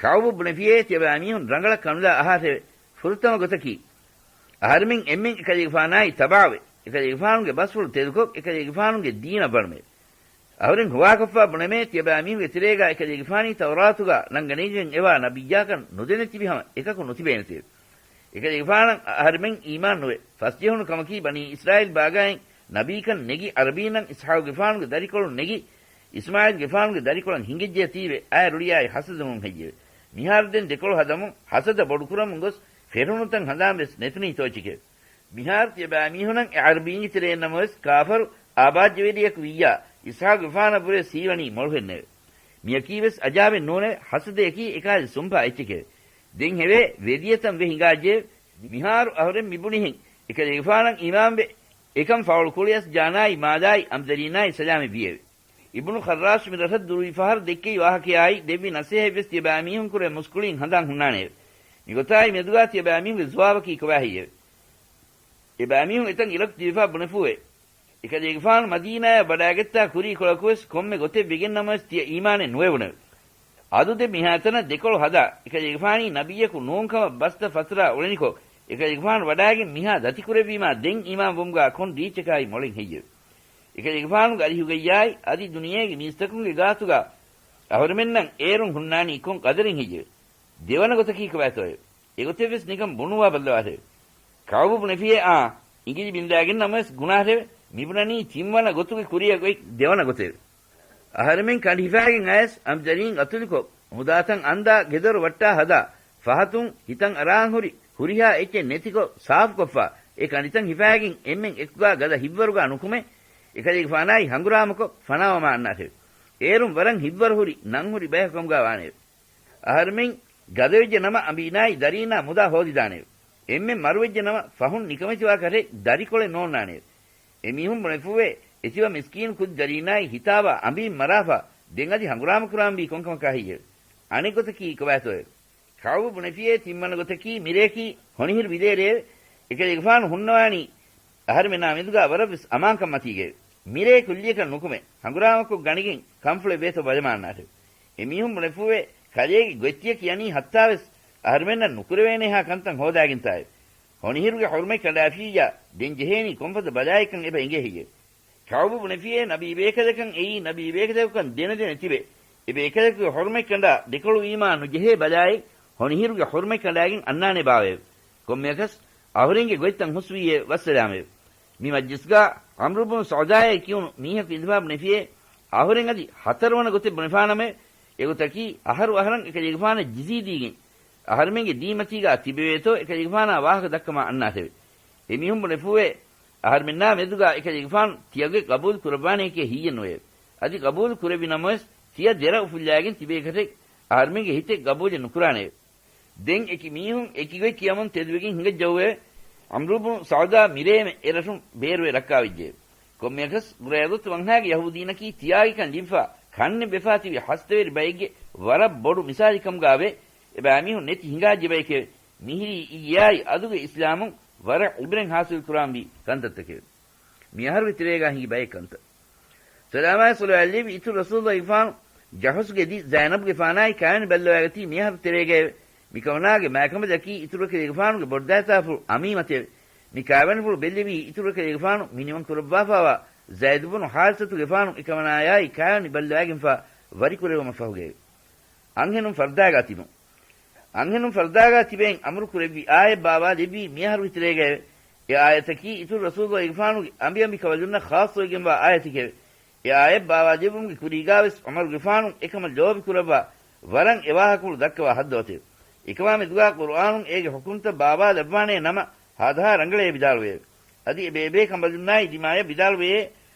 ކަޢުބު ބުނެފިއޭ، ތިޔަބައިމީހުން ރަނގަޅަށް ކަނުލާ އަހާށެވެ. ފުރަތަމަ ގޮތަކީ، އަހަރެމެން އެންމެން އެކަލޭގެފާނާއި ތަބަޢުވެ، އެކަލޭގެފާނުގެ ބަސްފުޅު ތެދުކޮށް، އެކަލޭގެފާނުގެ ދީނަށް ވަނުމެވެ. އަހުރެން ހުވާކޮށްފާ ބުނަމޭ، ތިޔަބައިމީހުންގެ ތެރޭގާ އެކަލޭގެފާނީ ތައުރާތުގާ ނަންގަނެގެން އެވާ ނަބިއްޔާކަން ނުދެނެތިބި ހަމަ އެކަކު ނުތިބޭނެތެވެ. އެކަލޭގެފާނަށް އަހަރެމެން އީމާން ނުވެ، ފަސްޖެހުނު ކަމަކީ ބަނީ އިސްރާއީލް ބާގާއިން ނަބީކަން ނެގި އަރަބީންނަށް އިސްޙާޤުގެފާނުގެ ދަރިކޮޅުން ނެގި، އިސްމާޢީލްގެފާނުގެ ދަރިކޮޅަށް ހިނގައްޖެ ތީވެ، އައި ރުޅިއާއި ޙަސަދުވުން ހެއްޔެވެ؟ މިހާރު ދެން ދެކޮޅު ހަދަމުން ޙަސަދަ ބޮޑުކުރަމުން ގޮސް ފެށުނުތަން ހަނދާން ވެސް ނެތުނީ ތޯއެއްޗެކެވެ. މިހާރު ތިޔަބައިމީހުނަށް އެ ޢަރަބީންގެ ތެރެއިން ނަމަވެސް ކާފަރު އާބާއްޖަވެރިޔަކު ވިއްޔާ، އިސްޙާޤުގެފާނަށްވުރެ ސީވަނީ މޮޅުހެންނެވެ. މިޔަކީވެސް އަޖާބެއް ނޫނެވެ. ޙަސަދަޔަކީ އެކަހަލަ ސުންފާ އެއްޗެކެވެ. ދެން ހެވޭ ވެދިޔަތަން ވެ ހިނގާއްޖެ. މިހާރު އަހުރެން މިބުނިހެން އެކަލޭގެފާނަށް އީމާންވެ، އެކަން ފާޅުކުރިޔަސް ޖާނާއި މާލާއި އަމްދަރީނާއި ސަލާމަތް ވިއެވެ. އިބްނު ޚައްރާޝް މި ރަށަށް ދުރުވި ފަހަރު ދެއްކެވި ވާހަކަޔާއި ދެއްވި ނަސޭހަތްވެސް ތިޔަބައިމީހުންކުރެ މުސްކުޅިން ހަނދާން ހުންނާނެއެވެ. މިގޮތާއި މެދުގާ ތިޔަބައިމީހުންގެ ޖަވާބަކީ ކޮބާހެއްޔެވެ؟ އެބައިމީހުން އެތަން އިރަކު ދިވެފާ ބުނެފޫއެވެ. އެކަލޭގެފާނު މަދީނާޔަށް ވަޑައިގަތްތާ ކުރީ ކޮޅަކުވެސް ކޮންމެ ގޮތެއް ވެގެން ނަމަވެސް ތިޔަ އީމާނެއް ނުވެވުނެވެ. އަދު ދެން މިހާތަނަށް ދެކޮޅު ހަދާ، އެކަލޭގެފާނީ ނަބިއްޔަކު ނޫންކަމަށް ބަސްތައް ފަތުރާ އުޅެނިކޮށް، އެކަލޭގެފާނު ވަޑައިގެން މިހާ ދަތިކުރެއްވީމާ ދެން އީމާންވުމުގާ ކޮން ރީއްޗަކާއި މޮޅެއް ހެއްޔެވެ؟ އެކަލޭގެފާނުގެ އަރިހުގައްޔާއި އަދި ދުނިޔޭގެ މީސްތަކުންގެ ގާތުގާ އަހުރެމެންނަށް އޭރުން ހުންނާނީ ކޮން ޤަދަރެއް ހެއްޔެވެ؟ ދެވަނަ ގޮތަކީ ކޮބާތޯއެވެ؟ އެގޮތެއްވެސް ނިކަން ބުނުއްވާ ބައްލަވާށެވެ. ކަޢުބު ބުނެފިއޭ އާ، އިނގިލި ބިންދާގެން ނަމަވެސް ގުނާހެވެ. މިބުނަނީ ތިންވަނަ ގޮތުގެ ކުރިއަށް އޮތް ދެވަނަ ގޮތެވެ. އަހަރެމެން ކަނޑި ހިފާގެން އަޔަސް އަމްޖަރީން ގަތުލުކޮށް، މުދާތަން އަންދާ ގެދޮރު ވައްޓާ ހަދާ، ފަހަތުން ހިތަށް އަރާން ހުރި ހުރިހާ އެއްޗެއް ނެތިކޮށް ސާފުކޮށްފާ، އެ ކަނޑިތައް ހިފާގެން އެންމެން އެކުގާ ގަދަ ހިތްވަރުގާ ނުކުމެ، އެކަލޭގެފާނާއި ހަނގުރާމަކޮށް ފަނާވަމާ އަންނާށެވެ. އޭރުން ވަރަށް ހިތްވަރު ހުރި ނަން ހުރި ބަޔަކު ކަމުގާ ވާނެއެވެ. އަހަރެމެން ގަދަވެއްޖެ ނަމަ އަނބީނާއި ދަރީނާ މުދާ ހޯދިދާނެއެވެ. އެންމެން މަރުވެއްޖެ ނަމަ ފަހުން ނިކަމެތިވާ ކަށެއް ދަރިކޮޅެއް ނޯންނާނެއެވެ. އެމީހުން ބުނެފޫއެވެ. އެތިބަ މިސްކީނު ކުދި ދަރީނާއި ހިތާވާ އަނބީން މަރާފާ، ދެން އަދި ހަނގުރާމަކުރާންވީ ކޮންކަމަކާ ހެއްޔެވެ؟ އަނެއް ގޮތަކީ ކޮބާތޯއެވެ؟ ކަޢުބު ބުނެފިއޭ ތިންވަނަ ގޮތަކީ މިރޭކީ ހޮނިހިރު ވިލޭރެއެވެ. އެކަލޭގެފާނު ހުންނަވާނީ އަހަރެމެނާ މެދުގާ ވަރަށްވެސް އަމާންކަން މަތީގައެވެ. މިރޭ ކުއްލިއަކަށް ނުކުމެ، ހަނގުރާމަކޮށް ގަނެގެން ކަންފުޅެއް ވޭތޯ ބަލަމާ އަންނާށެވެ. އެމީހުން ބުނެފޫއެވެ. ކަލޭގެ ގޮތްތިޔަ ކިޔަނީ ހައްތާވެސް އަހަރެމެންނަށް ނުކުރެވޭނެހާ ކަންތައް ހޯދާގެންތާއެވެ. ހޮނިހިރުގެ ޙުރުމަތް ކަނޑާފިއްޔާ ދެން ޖެހޭނީ ކޮންފަދަ ބަލާއެއްކަން އެބަ އެނގޭހެއްޔެވެ؟ ކަޢުބު ބުނެފިއޭ ނަބީ ބޭކަލަކަން އެއީ ނަބީ ބޭކަލަކުކަން ދެނެދެނެ ތިބެ، އެ ބޭކަލަކުގެ ޙުރުމަތް ކަނޑާ ދެކޮޅުވީމާ ނުޖެހޭ ބަލާއެއް ހޮނިހިރުގެ ޙުރުމަތް ކަނޑާގެން އަންނާނެބާވައެވެ. ކޮންމެއަކަސް އަހުރެންގެ ގޮތްތައް ހުސްވީއޭ ވައްސަލާމެވެ. މި މަޖްލިސްގާ ޢަމްރު ބުނު ސަޢުދާއޭ ކިޔުނު މީހަކު އިންތިޚާބު ނެފިއޭ، އަހުރެން އަދި ހަތަރުވަނަ ގޮތެއް ބުނެފާނަމެވެ. އެގޮތަކީ އަހަރު އަހަރަށް އެކަލޭގެފާނަށް ޖިޒީ ދީގެން، އަހަރެމެންގެ ދީންމަތީގާ ތިބެވޭތޯ އެކަލޭގެފާނާ ވާހަކަ ދައްކަމާ އަންނާށެވެ. އެމީހުން ބުނެފޫއެވެ. އަހަރެމެންނާ މެދުގާ އެކަލޭގެފާނު ތިޔަގޮތް ގަބޫލު ކުރައްވާނެކޭ ހެއްޔެއް ނުވެއެވެ. އަދި ގަބޫލު ކުރެއްވި ނަމަވެސް، ތިޔަ ދެރަ އުފުއްލާގެން ތިބޭކަށެއް އަހަރެމެންގެ ހިތެއް ގަބޫލެއް ނުކުރާނެއެވެ. ދެން އެކި މީހުން އެކިގޮތް ކިޔަމުން ތެދުވެގެން ހިނގައްޖައުވެވެ. ޢަމްރު ބުނު ސަޢުދާ މިރޭމެ އެރަށުން ބޭރުވެ ރައްކާވެއްޖެއެވެ. ކޮންމެއަކަސް، ގުރައިޟަތު ވަންހާގެ ޔަހޫދީނަކީ ތިޔާގިކަން ލިބިފާ، ކަންނެއް ވެފާ ތިބި ހަސަދަވެރި ބައެއްގެ ވަރަށް ބޮޑު މިސާލެއް ކަމުގާވެ، އެބައިމީހުން ނެތި ހިނގާއްޖެ ބައެކެވެ. މިހިރީ އިއްޔާއި އަދުގެ އިސްލާމުން ވަރަށް ޢިބްރަތް ޙާޞިލް ކުރާންވީ ކަންތައްތަކެވެ. މި އަހަރުގެ ތެރޭގާ ހިނގި ބައެއް ކަންތައް. ސަލާމާއި ޞަލަވާތް ލެއްވި އިތުރު ރަސޫލުގެފާނު ޖަޙުޝްގެ ދި ޒައިނަބުގެފާނާއި ކާވެނި ބައްލަވާގަތީ މި އަހަރު ތެރޭގައެވެ. މިކަމަނާގެ މާކަނބަލަކީ އިތުރު ކަލޭގެފާނުގެ ބޮޑުދައިތާފުޅު އަމީމަތެވެ. މި ކާވެނިފުޅު ބެއްލެވީ އިތުރު ކަލޭގެފާނު މިނިވަން ކުރައްވާފާވާ ޒައިދު ބުނު ޙާރިސަތުގެފާނު އެކަމަނާޔާއި ކާވެނި ބައްލަވާގެންފާ ވަރިކުރެވުމަށް ފަހުގައެވެ. އަންހެނުން ފަރުދާގާ ތިބުން. އަންހެނުން ފަރުދާގާ ތިބެއިން އަމުރު ކުރެއްވި އާޔަތް ބާވާލެއްވީ މި އަހަރުގެ ތެރޭގައެވެ. އެ އާޔަތަކީ އިތުރު ރަސޫލުގެފާނުގެ އަނބިއަނބިކަނބަލުންނަށް ޚާއްޞަވެގެންވާ އާޔަތެކެވެ. އެ އާޔަތް ބާވާލެއްވުމުގެ ކުރީގާވެސް ޢުމަރުގެފާނު އެކަމަށް ލޯބިކުރައްވާ ވަރަށް އެވާހަކަފުޅު ދައްކަވާ ހައްދަވަތެވެ. އެކަމާ މެދުގާ ޤުރުއާނުން އޭގެ ޙުކުމްތައް ބާވާލައްވާނޭ ނަމަ ހާދަހާ ރަނގަޅޭ ވިދާޅުވެއެވެ. އަދި އެ ބޭބޭކަނބަލުންނާއި ދިމާޔަށް ވިދާޅުވެޔޭ،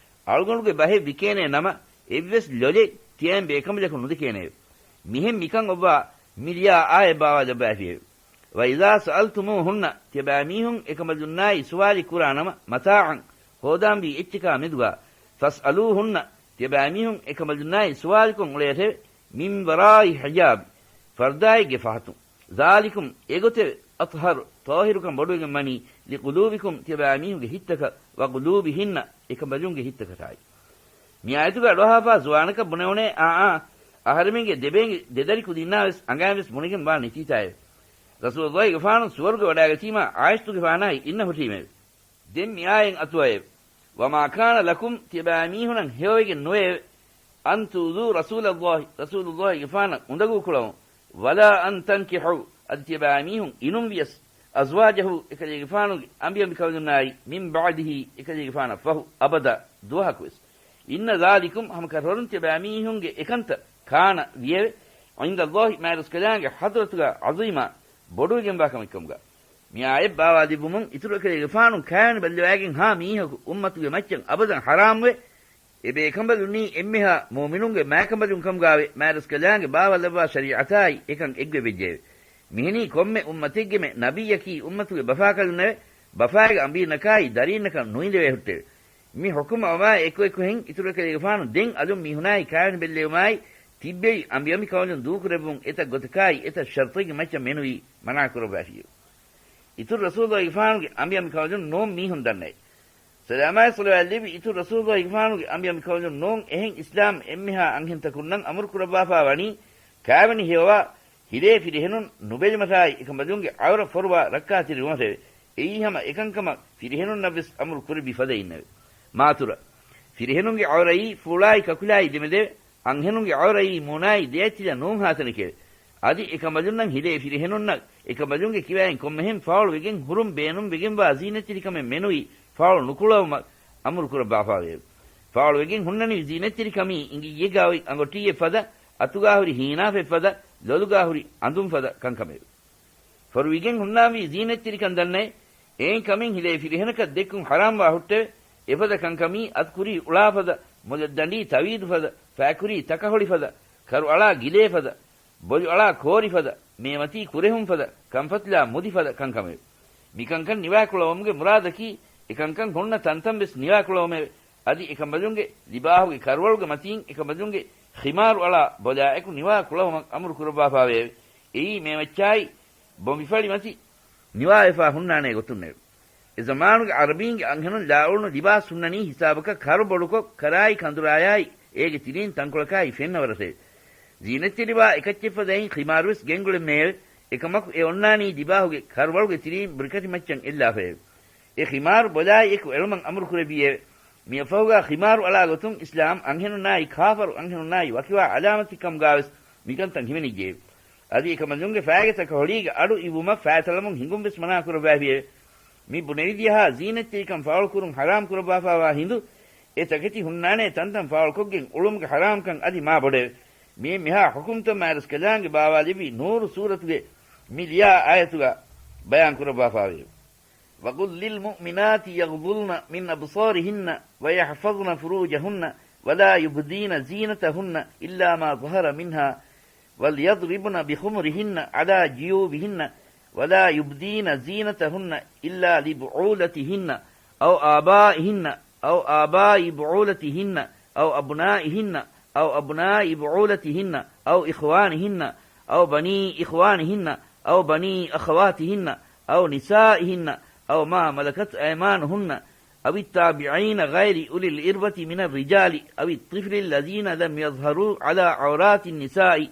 އަޅުގަނޑުގެ ބަހެއް ވިކޭނޭ ނަމަ އެއްވެސް ލޮލެއް ތިޔައިން ބޭކަނބަލަކު ނުދެކޭނެއެވެ. މިހެން މިކަން އޮއްވާ މި ލިޔާ އާޔަތް ބާވާލައްވައިފިއެވެ. وَإِذَا سَأَلْتُمُوهُنَّ، ތިޔަބައިމީހުން އެކަނބަލުންނާއި ސުވާލެއް ކުރާ ނަމަ، مَتَاعًا، ހޯދާންވީ އެއްޗަކާ މެދުގާ، فَاسْأَلُوهُنَّ، ތިޔަބައިމީހުން އެކަނބަލުންނާއި ސުވާލުކޮށް އުޅޭށެވެ. مِنْ وَرَاءِ حِجَابٍ، ފަރުދާއެއްގެ ފަހަތުން. ذَٰلِكُمْ، އެގޮތެވެ، أَطْهَرُ، ޠާހިރުކަން ބޮޑުވެގެން ވަނީ، لِقُلُوبِكُمْ، ތިޔަބައިމީހުންގެ ހިތްތަކަށް، وَقُلُوبِهِنَّ، އެކަނބަލުންގެ ހިތްތަކަށާއި. މި އާޔަތުގަ އަޑުއަހާފާ ޒުވާނަކަށް ބުނެވުނޭ، އާ، އާ، އަހަރެމެންގެ ދެބޭންގެ ދެދަރި ކުދިންނާވެސް އަނގައިންވެސް ބުނެގެން ވާ ނެތީތާއެވެ. ރަސޫލުﷲ ގެފާނު ސުވަރުގެ ވަޑާގަތީމާ ޢާއިޝަތުގެފާނާއި އިންނަ ހުށީމެވެ. ދެން މި އާޔަތް އަތުވައެވެ. وَمَا كَانَ لَكُمْ، ތިޔަބައިމީހުނަށް ހެޔޮވެގެން ނުވެއެވެ. أَنْ تُؤْذُوا رَسُولَ اللَّهِ، ރަސޫލުﷲ ގެފާނަށް އުނދަގޫ ކުޅަވުން. وَلَا أَنْ تَنْكِحُوا، އަދި ތިޔަބައިމީހުން އިނުން ވިޔަސް، أزواجه، އެކަލޭގެފާނުގެ އަނބިއަނބިކަނބަލުންނާއި، من بعده، އެކަލޭގެފާނަށް ފަހު، އަބަދާ، ދުވަހަކުވެސް. إن ذلكم، ހަމަކަށަވަރުން ތިޔަބައިމީހުންގެ އެކަންތައް، كان، ވިއެވެ. عند الله، މާތްރަސްކަލާނގެ ޙަޟްރަތުގަ، عظيما، ބޮޑުވެގެންވާ ކަމެއްކަމުގަ. މި އާޔަތް ބާވާލެއްވުމުން އިތުރު އެކަލޭގެފާނު ކާވެނި ބައްލަވައިގެން ހާ މީހަކު އުއްމަތުގެ މައްޗަށް އަބަދަށް ޙަރާމްވެ، އެބޭކަނބަލުންނީ އެންމެހާ މުއުމިނުންގެ މާތްކަނބަލުން ކަމުގައިވެ، މާތްރަސްކަލާނގެ ބާވާލައްވާ ޝަރީޢަތާއި އެކަން އެއްގޮތްވެއްޖެއެވެ. މިހެނީ ކޮންމެ އުއްމަތެއްގެމެ ނަބިއްޔަކީ އުއްމަތުގެ ބަފާކަލުންނެވެ. ބަފާއިގެ އަނބީރުންނަކާއި ދަރީންނަކަށް ނުއިނދެވޭ ހުއްޓެވެ. މި ޙުކުމް އައުމާއި އެކުއެކުހެން އިތުރު އެކަލޭގެފާނު ދެން އަލުން މީހުނާއި ކާވެނި ބެއްލެވުމާއި ތިއްބެވި އަނބިއަނބިކަނބަލުން ދޫކުރެއްވުން އެތައް ގޮތަކާއި އެތައް ޝަރުޠެއްގެ މައްޗަށް މެނުވީ މަނާކުރައްވާފިއެވެ. އިތުރު ރަސޫލުގެފާނުގެ އަނބިއަނބިކަނބަލުން ނޫން މީހުން ދަންނައެވެ. ސަލާމާއި ޞަލަވާތް ލެއްވި އިތުރު ރަސޫލުގެފާނުގެ އަނބިއަނބިކަނބަލުން ނޫން އެހެން އިސްލާމް އެންމެހާ އަންހެންތަކުންނަށް އަމުރުކުރައްވާފާ ވަނީ ކާވެނި ހެޔޮވާ ހިލޭ ފިރިހެނުން ނުބެލުމަށާއި އެކަނބަލުންގެ ޢައުރަތް ފޮރުވާ ރައްކާތެރިވުމަށެވެ. އެއީ ހަމަ އެކަންކަމަށް ފިރިހެނުންނަށްވެސް އަމުރު ކުރެއްވި ފަދައިންނެވެ. މާތުރަ، ފިރިހެނުންގެ ޢައުރަތް ފޫޅާއި ކަކުލާއި ދެމެދެވެ. އަންހެނުންގެ ޢައުރަތް މޫނާއި ދެއަތްތިލަ ނޫންހާ ތަނެކެވެ. އަދި އެކަނބަލުންނަށް ހިލޭ ފިރިހެނުންނަށް އެކަނބަލުންގެ ކިބައިން ކޮންމެހެން ފާޅުވެގެން ހުރުން ބޭނުންވެގެންވާ ޒީނަތްތެރިކަމެއް މެނުވީ ފާޅު ނުކުޅަވުމަށް އަމުރު ކުރައްވާފާވެއެވެ. ފާޅުވެގެން ހުންނަނިވި ޒީނަތްތެރިކަމީ އިނގިއްޔެއްގާ އޮތް އަނގޮޓީއެއް ފަދަ، އަތުގާ ހުރި ހީނާފައެއް ފަދަ، ލޮލުގާ ހުރި އަނދުން ފަދަ ކަންކަމެވެ. ފޮރުވިގެން ހުންނާންވީ ޒީނަތްތެރިކަން ދަންނައެވެ. އެއިން ކަމެއް ހިލޭ ފިރިހެނަކަށް ދެއްކުން ޙަރާމްވާ ހުއްޓެވެ. އެފަދަ ކަންކަމީ އަތު ކުރީ އުޅާ ފަދަ، މޮލެއްދަނޑީ ތަވީދު ފަދަ، ފައި ކުރީ ތަކަހޮޅި ފަދަ، ކަރު އަޅާ ގިލޭ ފަދަ، ބޮލު އަޅާ ކޯރި ފަދަ، މޭމަތީ ކުރެހުން ފަދަ، ކަންފަތިލާ މުދި ފަދަ ކަންކަމެވެ. މިކަންކަން ނިވާކުޅަވުމުގެ މުރާދަކީ، އެކަންކަން ހުންނަ ތަންތަން ވެސް ނިވާކުޅަވުމެވެ. އަދި އެކަނބަލުންގެ ލިބާހުގެ ކަރުވަޅުގެ މަތީން އެކަނބަލުންގެ ޚިމާރު އަޅާ ބޮލާއެކު ނިވާ ކުޅަވުމަށް އަމުރު ކުރައްވާފާވެއެވެ. އެއީ މޭމައްޗާއި ބޮނބިފަޅި މަތި ނިވާވެފާ ހުންނާނޭ ގޮތުންނެވެ. އެ ޒަމާނުގެ ޢަރަބީންގެ އަންހެނުން ލާއުޅުނު ލިބާސް ހުންނަނީ ހިސާބަކަށް ކަރު ބޮޑުކޮށް، ކަރާއި ކަނދުރާޔާއި އޭގެ ތިރީން ތަންކޮޅަކާއި ފެންނަ ވަރަށެވެ. ޒީނަތްތެރިވާ އެކައްޗެއްފަދައިން ޚިމާރުވެސް ގެންގުޅެންމެއެވެ. އެކަމަކު އެ އޮންނާނީ ލިބާހުގެ ކަރުވަޅުގެ ތިރީން ބުރިކަށިމައްޗަށް އެއްލާފައެވެ. އެ ޚިމާރު ބޮލާއި އެކު އެޅުމަށް އަމުރު ކުރެއްވިއެވެ. މިއަށްފަހުގާ ޚިމާރު އަޅާ ގޮތުން އިސްލާމް އަންހެނުންނާއި ކާފަރު އަންހެނުންނާއި ވަކިވާ ޢަލާމަތެއްކަމުގާވެސް މިކަންތައް ހިމެނިއްޖެއެވެ. އަދި އެކަމަލުންގެ ފައިގެ ތަކަހޮޅީގެ އަޑު އިއްވުމަށް ފައިތަޅަމުން ހިނގުން ވެސް މަނާކުރައްވައިފިއެވެ. މި ބުނެވިދިޔަހާ ޒީނަތްތެރިކަން ފާޅުކުރުން ޙަރާމް ކުރައްވާފާވާ ހިނދު، އެ ތަކެތި ހުންނާނޭ ތަންތަން ފާޅުކޮށްގެން އުޅުމުގެ ޙަރާމްކަން އަދި މާ ބޮޑެވެ. މި އެންމެހާ ޙުކުމްތައް މާތްރަސްކަލާނގެ ބާވާލެއްވި ނޫރު ސޫރަތުގެ މި ލިޔާ އާޔަތުގަ ބަޔާން ކުރައްވާފާވެއެވެ. وقل للمؤمنات يغضضن من أبصارهن ويحفظن فروجهن ولا يبدين زينتهن إلا ما ظهر منها وليضربن بخمرهن على جيوبهن ولا يبدين زينتهن إلا لبعولتهن أو آبائهن أو آباء بعولتهن أو أبنائهن أو أبناء بعولتهن أو إخوانهن أو بني إخوانهن أو بني أخواتهن أو نسائهن أو ما ملكت أيمانهن أو التابعين غير أولي الإربة من الرجال أو الطفل الذين لم يظهروا على عورات النساء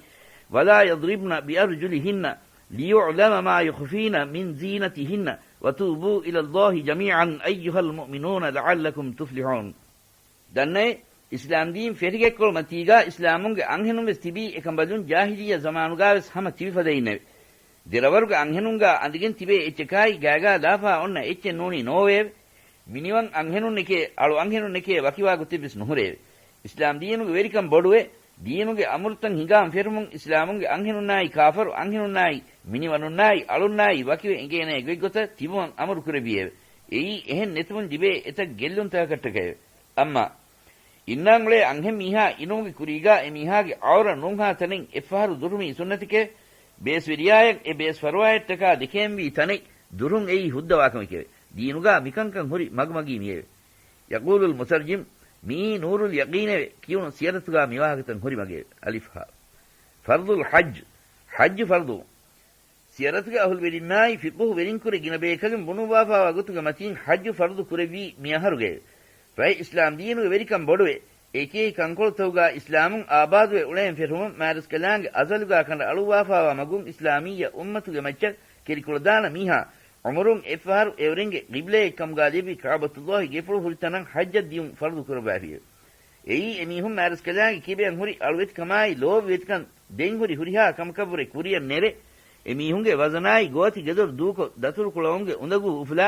ولا يضربن بأرجلهن ليعلم ما يخفين من زينتهن وتوبوا إلى الله جميعا أيها المؤمنون لعلكم تفلحون. ދަންނައެވެ. އިސްލާމްދީން ފެށިގެން އެއްކޮޅު މަތީގާ އިސްލާމުންގެ އަންހެނުން ވެސް ތިބީ އެކަނބަލުން ޖާހިލިއްޔަ ޒަމާނުގާވެސް ހަމަ ތިބިފަދައިންނެވެ. ދެރަވަރުގެ އަންހެނުންގާ އަނދިގެން ތިބޭ އެއްޗަކާއި ގާގާ ލާފާ އޮންނަ އެއްޗެއް ނޫނީ ނޯވެއެވެ. މިނިވަން އަންހެނުންނެކޭ، އަޅު އަންހެނުންނެކޭ ވަކިވާ ގޮތެއްވެސް ނުހުރެއެވެ. އިސްލާމްދީނުގެ ވެރިކަން ބޮޑުވެ، ދީނުގެ އަމުރުތައް ހިނގާން ފެށުމުން އިސްލާމުންގެ އަންހެނުންނާއި ކާފަރު އަންހެނުންނާއި މިނިވަނުންނާއި އަޅުންނާއި ވަކިވެ އެނގޭނޭ ގޮތްގޮތަށް ތިބުމަށް އަމުރު ކުރެއްވިއެވެ. އެއީ އެހެން ނެތުމުން ލިބޭ އެތައް ގެއްލުންތަކަކަށްޓަކައެވެ. އައްމާ އިންނާން އުޅޭ އަންހެން މީހާ އިނުމުގެ ކުރީގާ އެ މީހާގެ އައުރަ ނޫންހާ ތަނެއް އެއްފަހަރު ދުރުހުމީ ސުންނަތެކެވެ. ބޭސްވެރިޔާއަށް އެ ބޭސް ފަރުވާއަށްޓަކާ ދެކެންވީ ތަނެއް ދުރުހުން އެއީ ހުއްދަވާކަމެކެވެ. ދީނުގާ މިކަންކަން ހުރި މަގުމަގީ މިއެވެ. يقول المترجم، މިއީ ނޫރުލް ޔަޤީނެވެ. ކިޔުނު ސިޔަރަތުގާ މިވާހަކަތައް ހުރި މަގެވެ. އަލިފް ހާ. ފަރްޟުލް ޙައްޖް، ޙައްޖު ފަރްޟު. ސިޔަރަތުގެ އަހުލުވެރިންނާއި ފިޤުހު ވެރިންކުރެ ގިނަ ބޭކަލުން ބުނުއްވާފާވާ ގޮތުގެ މަތީން ޙައްޖު ފަރުޟު ކުރެއްވީ މި އަހަރުގައެވެ. ފަހެ އިސްލާމް ދީނުގެ ވެރިކަން ބޮޑުވެ، އެކިއެކި ކަންކޮޅުތަކުގާ އިސްލާމުން އާބާދުވެ އުޅޭން ފެށުމުން މާތްރަސްކަލާނގެ އަޒަލުގާ ކަނޑައަޅުއްވާފާވާ މަގުން އިސްލާމިއްޔަ އުއްމަތުގެ މައްޗަށް ކެރިކުޅަދާނަ މީހާ ޢުމުރުން އެއްފަހަރު އެއުރެންގެ ޤިބްލައެއްކަމުގާ ލެއްވި ކަޢުބަތުﷲގެ ފުޅު ހުރި ތަނަށް ޙައްޖަށް ދިޔުން ފަރުޟު ކުރައްވާފިއެވެ. އެއީ އެމީހުން މާތްރަސްކަލާނގެ ކިބަޔަށް ހުރި އަޅުވެތިކަމާއި ލޯބިވެތިކަން ދެން ހުރި ހުރިހާ ކަމަކަށްވުރެ ކުރިއަށް ނެރެ، އެމީހުންގެ ވަޒަނާއި ގޯތި ގެދޮރު ދޫކޮށް، ދަތުރު ކުޅައުމުގެ އުނދަގޫ އުފުލާ،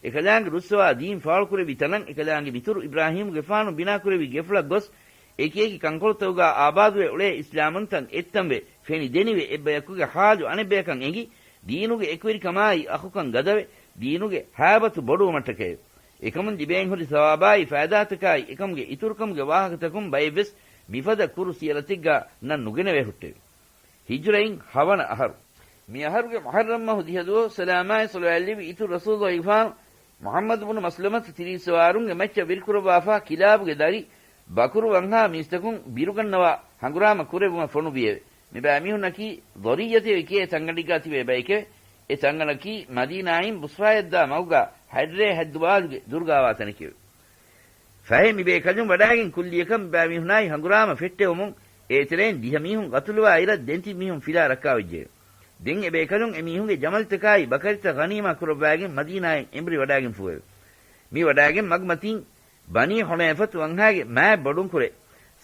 އެކަލާނގެ ރުއްސަވާ ދީން ފާޅުކުރެއްވި ތަނަށް އެކަލާނގެ މިތުރު އިބްރާހީމުގެފާނު ބިނާކުރެއްވި ގެފުޅަށް ގޮސް، އެކިއެކި ކަންކޮޅުތަކުގާ އާބާދުވެ އުޅޭ އިސްލާމުންތައް އެއްތަންވެ ފެނި ދެނިވެ، އެއްބަޔަކުގެ ހާލު އަނެއްބަޔަކަށް އެނގި، ދީނުގެ އެކުވެރިކަމާއި އަޚުކަން ގަދަވެ، ދީނުގެ ހައިބަތު ބޮޑުވުމަށްޓަކައެވެ. އެކަމުން ލިބޭންހުރި ސަވާބާއި ފައިދާތަކާއި އެކަމުގެ އިތުރުކަމުގެ ވާހަކަތަކުން ބައެއްވެސް މިފަދަ ކުރު ސިޔަރަތެއްގާ ނަން ނުގެނެވޭ ހުއްޓެވެ. ހިޖުރައިން ހަވަނަ އަހަރު. މި އަހަރުގެ މުޙައްރަމް މަހު ދިހަ ދުވަހު ސަލާމާއި ޞަލަވާތްލެއްވި އިތުރު ރަސޫލުގެފާނު މުޙައްމަދު ބުނު މަސްލަމަތު ތިރީސް ސަވާރުންގެ މައްޗަށް ވެރިކުރައްވާފާ ކިލާބުގެ ދަރި ބަކުރު ވަންހާ މީސްތަކުން ބިރުގަންނަވާ ހަނގުރާމަ ކުރެއްވުމަށް ފޮނުއްވިއެވެ. މިބައިމީހުންނަކީ ޟަރިއްޔަތޭވެ ކިޔޭ ތަންގަނޑެއްގާ ތިބޭ ބައެކެވެ. އެ ތަންގަނޑަކީ މަދީނާއިން ބުޞްރާއަށްދާ މަގުގާ ހައިޑްރޭ ހައްދުބާލުގެ ދުރުގާވާ ތަނެކެވެ. ފަހެ މިބޭކަލުން ވަޑާގެން ކުއްލިއަކަށް މިބައިމީހުނާއި ހަނގުރާމަ ފެއްޓެވުމުން އޭތެރެއިން ދިހަ މީހުން ގަތުލުވާ އިރަށް ދެން ތިބި މީހުން ފިލާ ރައްކާވެއްޖެ. ދެން އެބޭކަލުން އެމީހުންގެ ޖަމަލްތަކާއި ބަކަރިތައް ޣަނީމާ ކުރައްވާގެން މަދީނާއަށް އެނބުރި ވަޑާގެންފޫއެވެ. މި ވަޑާގެން މަގުމަތީން ބަނީ ޙުނައިފަތު ވަންހާގެ މާތް ބޮޑުންކުރެ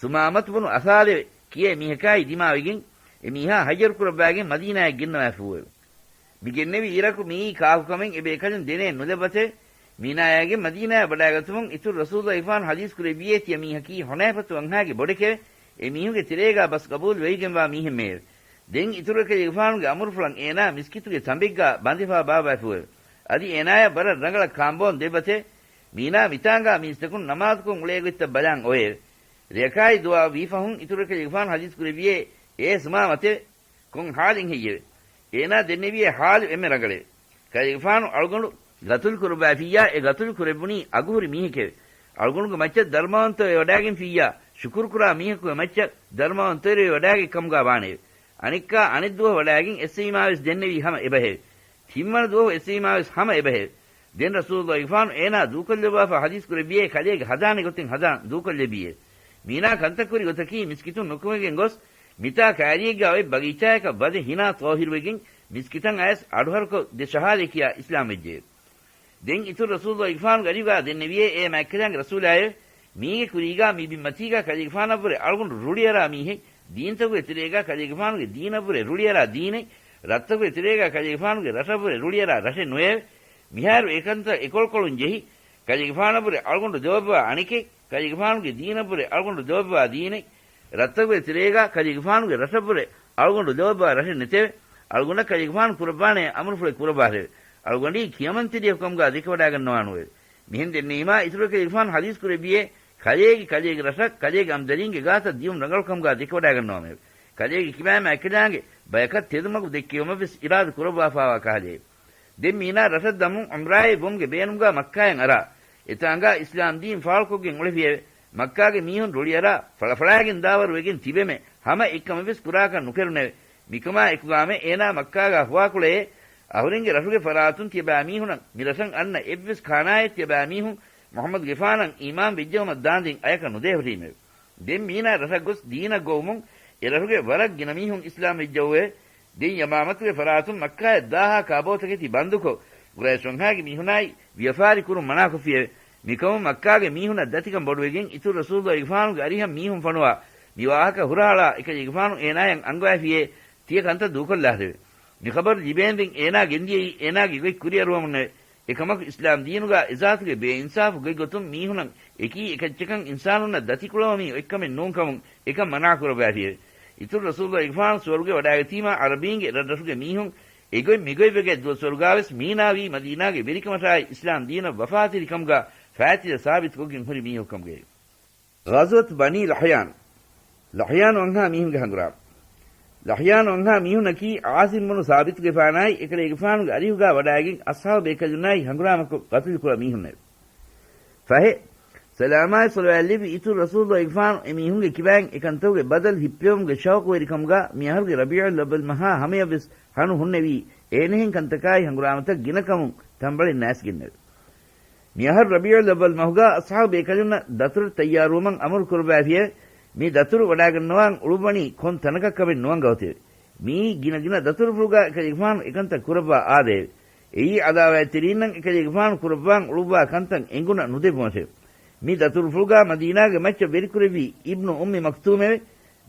ސުމާމަތު ބުނު އަސާލެވެ ކިޔޭ މީހަކާއި ދިމާވެގެން އެ މީހާ ހައްޔަރު ކުރައްވާގެން މަދީނާއަށް ގެންނަވާފޫއެވެ. މި ގެންނެވި އިރަކު މިއީ ކާކުކަމެއް އެބޭކަލުން ދެނޭ ނުލައްވަތެވެ. މީނާޔާގެން މަދީނާއަށް ވަޑާގަތުމުން އިތުރު ރަސޫލުގެފާނު ޙަދީޘް ކުރެއްވިޔޭ ތިޔަ މީހަކީ ޙުނައިފަތު ވަންހާގެ ބޮޑެކެވެ. އެ މީހުންގެ ތެރޭގާ ބަސް ގަބޫލު ވެވިގެންވާ މީހެއްމެއެވެ. ދެން އިތުރު އެކަލޭގެފާނުގެ އަމުރުފުޅަށް އޭނާ މިސްކިތުގެ ތަނބެއްގާ ބަނދެފާ ބާއްވާފޫއެވެ. އަދި އޭނާޔަށް ވަރަށް ރަނގަޅަށް ކާންބޯން ދެއްވަތެވެ. މީނާ މިތާނގާ މީސްތަކުން ނަމާދުކޮށް އުޅޭ ގޮތްތައް ބަލާން އޮވެއެވެ. ރެޔަކާއި ދުވާ ވީފަހުން އިތުރު އެކަލޭގެފާނު ޙަދީޘް ކުރެއްވިޔޭ އޭ ސުމާމަތެވެ. ކޮން ޙާލެއް ހެއްޔެވެ؟ އޭނާ ދެންނެވިޔޭ ޙާލު އެންމެ ރަނގަޅެވެ. ކަލޭގެފާނު އަޅުގަނޑު ގަތުލު ކުރައްވާފިއްޔާ، އެ ގަތުލު ކުރެއްވުނީ އަގުހުރި މީހެކެވެ. އަޅުގަނޑުގެ މައްޗަށް ދަރުމަވަންތަވެ ވަޑާގެންފިއްޔާ، ޝުކުރުކުރާ މީހަކުގެ މައްޗަށް ދަރުމަވަންތަވެރިވެ ވަޑާގަތް ކަމުގާ ވާނެއެވެ. އަނެއްކާ އަނެއްދުވަހު ވަޑާގެން އެއްސެވީމާވެސް ދެންނެވީ ހަމަ އެބަހެވެ. ތިންވަނަ ދުވަހު އެއްސެވީމާވެސް ހަމަ އެބަހެވެ. ދެން ރަސޫލުގެފާނު އޭނާ ދޫކޮށްލައްވާފަ ޙަދީޘް ކުރެއްވިޔޭ ކަލޭގެ ހަދާނެ ގޮތެއް ހަދާން ދޫކޮށްލެއްވިއެވެ. މީނާ ކަންތައް ކުރި ގޮތަކީ މިސްކިތުން ނުކުމެގެން ގޮސް، މިތާ ކައިރިއެއްގާ އޮތް ބަގީޗާޔަކަށް ވަދެ ހިނާ ޠާހިރުވެގެން މިސްކިތަށް އައިސް އަޑުހަރުކޮށް ދެ ޝަހާދަތް ކިޔާ އިސްލާމް ވެއްޖެއެވެ. ދެން އިތުރު ރަސޫލުގެފާނުގެ އަރިހުގާ ދެންނެވިޔޭ އޭ މާތްކަލާނގެ ރަސޫލާއެވެ. މީގެ ކުރީގާ މި ބިންމަތީގާ ކަލޭގެފާނަށްވުރެ އަޅުގަނޑު ރުޅިއަރާ މީހެއް، ދީންތަކުގެ ތެރޭގާ ކަލޭގެފާނުގެ ދީނަށްވުރެ ރުޅިއަރާ ދީނެއް، ރަށްތަކުގެ ތެރޭގާ ކަލޭގެފާނުގެ ރަށަށްވުރެ ރުޅިއަރާ ރަށެއް ނުވެއެވެ. މިހާރު އެކަންތައް އެކޮޅުކޮޅުން ޖެހި، ކަލޭގެފާނަށްވުރެ އަޅުގަނޑު ލޯބިވާ އަނެކެއް، ކަލޭގެފާނުގެ ދީނަށްވުރެ އަޅުގަނޑު ލޯބިވާ ދީނެއް، ރަށްތަކުގެ ތެރޭގާ ކަލޭގެފާނުގެ ރަށަށްވުރެ އަޅުގަނޑު ލޯބިވާ ރަށެއް ނެތެވެ. އަޅުގަނޑަށް ކަލޭގެފާނު ކުރައްވާނޭ އަމުރުފުޅެއް ކުރައްވާށެވެ. އަޅުގަނޑީ ކިޔަމަންތެރިޔަކު ކަމުގާ ދެކެވަޑާގަންނަވާނުއެވެ. މިހެން ދެންނެވީމާ އިތުރު ކަލޭގެފާނު ޙަދީޘް ކުރެއްވިޔޭ، ކަލޭގެ ކަލޭގެ ރަށަށް ކަލޭގެ އަމްދަރީންގެ ގާތަށް ދިޔުން ރަނގަޅު ކަމުގާ ދެކެވަޑާގަންނަވަމެވެ. ކަލޭގެ ކިބާމާ އެކަލާނގެ ބަޔަކަށް ތެދުމަގު ދެއްކެވުމަށްވެސް އިރާދަ ކުރައްވާފާވާ ކަހަލައެވެ. ދެން މީނާ ރަށަށް ދަމުން ޢުމްރާއެއް ވުމުގެ ބޭނުމުގާ މައްކާއަށް އަރާ، އެތާނގާ އިސްލާމް ދީން ފާޅުކޮށްގެން އުޅެފިއެވެ. މައްކާގެ މީހުން ރުޅިއަރާ، ފަޅަފަޅާގެން ދާވަރު ވެގެން ތިބެމެ، ހަމަ އެއްކަމެއްވެސް ކުރާކަށް ނުކެރުނެވެ. މިކަމާ އެކުގާމެ އޭނާ މައްކާގާ ހުވާކުޅައޭ، އަހުރެންގެ ރަށުގެ ފަރާތުން ތިޔަބައިމީހުނަށް މި ރަށަށް އަންނަ އެއްވެސް ކާނާއެއް ތިޔަބައިމީހުން މުޙައްމަދުގެފާނަށް އީމާން ވެއްޖައުމަށް ދާންދެން އަޔަކަށް ނުދޭހުރީމެވެ. ދެން މީނާ ރަށަށް ގޮސް ދީނަށް ގޮވުމުން އެ ރަށުގެ ވަރަށް ގިނަ މީހުން އިސްލާމް ވެއްޖައުއެވެ. ދެން ޔަމާމަތުގެ ފަރާތުން މައްކާއަށް ދާހާ ކާބޯތަކެތި ބަންދުކޮށް، ޤުރައިޝް ވަންހާގެ މީހުނާއި ވިޔަފާރި ކުރުން މަނާކޮށްފިއެވެ. މިކަމުން މައްކާގެ މީހުންނަށް ދަތިކަން ބޮޑުވެގެން އިތުރު ރަސޫލުގެފާނުގެ އަރިހަށް މީހުން ފޮނުވާ، މި ވާހަކަ ހުރަހަޅާ އެކަލޭގެފާނު އޭނާޔަށް އަންގަވައިފިއޭ، ތިޔަ ކަންތައް ދޫކޮށްލާށެވެ. މި ޚަބަރު ލިބޭންދެން އޭނާ ގެންދިޔައީ އޭނާގެ ގޮތް ކުރިއަރުވަމުންނެވެ. އެކަމަކު އިސްލާމް ދީނުގާ އެޒާތުގެ ބޭއިންސާފު ގޮތްގޮތުން މީހުނަށް އެކީ އެކައްޗަކަށް އިންސާނުންނަށް ދަތިކުޅަވަމީ އޮތްކަމެއް ނޫންކަމުން އެކަން މަނާކުރައްވާފިއެވެ. އިތުރު ރަސޫލުގެފާނު ސުވަރުގެ ވަޑާގަތީމާ ޢަރަބީންގެ ރަށްރަށުގެ މީހުން އެގޮތް މިގޮތްވެގަތް ދުވަސްވަރުގާވެސް މީނާވީ މަދީނާގެ ވެރިކަމަށާއި އިސްލާމް ދީނަށް ވަފާތެރިކަމުގާ ފައިތިލަ ސާބިތުކޮށްގެން ހުރި މީހަކު ކަމުގައެވެ. ޣަޒްވަތު ބަނީ ލަޙްޔާން. ލަޙްޔާން ވަންހާ މީހުންގެ ހަނގުރާމަ. ލަޙްޔާން ވަންހާ މީހުންނަކީ ޢާޞިމް ބުނު ސާބިތުގެފާނާއި އެކަލޭގެފާނުގެ އަރިހުގާ ވަޑާގެން އަޞްޙާބު ބޭކަލުންނާއި ހަނގުރާމަކޮށް ގަތުލުކުޅަ މީހުންނެވެ. ފަހެ، ސަލާމާއި ޞަލަވާތްލެއްވި އިތުރު ރަސޫލުގެފާނު އެމީހުންގެ ކިބައިން އެކަންތަކުގެ ބަދަލު ހިއްޕެވުމުގެ ޝައުޤުވެރިކަމުގާ މިއަހަރުގެ ރަބީޢުލް އައްވަލް މަހާ ހަމަޔަށްވެސް ހަނު ހުންނެވީ، އެހެނިހެން ކަންތަކާއި ހަނގުރާމަތައް ގިނަކަމުން ތަންބަޅެއް ނައިސްގެންނެވެ. މިއަހަރު ރަބީޢުލް އައްވަލް މަހުގާ އަޞްޙާބު ބޭކަލުންނަށް ދަތުރު ތައްޔާރުވުމަށް އަމުރު ކުރައްވާފިއެވެ. މި ދަތުރު ވަޑާގަންނަވާން އުޅުއްވަނީ ކޮން ތަނަކަށްކަމެއް ނުއަންގަ އޮތެވެ. މިއީ ގިނަ ގިނަ ދަތުރުފުޅުގާ އެކަލޭގެފާނު އެކަންތައް ކުރައްވާ އާދައެވެ. އެއީ ޢަދާވާތްތެރީންނަށް އެކަލޭގެފާނު ކުރައްވާން އުޅުއްވާ ކަންތައް އެނގުނަ ނުދެއްވުމަށެވެ. މި ދަތުރުފުޅުގާ މަދީނާގެ މައްޗަށް ވެރިކުރެއްވީ އިބްނު އުއްމި މަކްތޫމެވެ.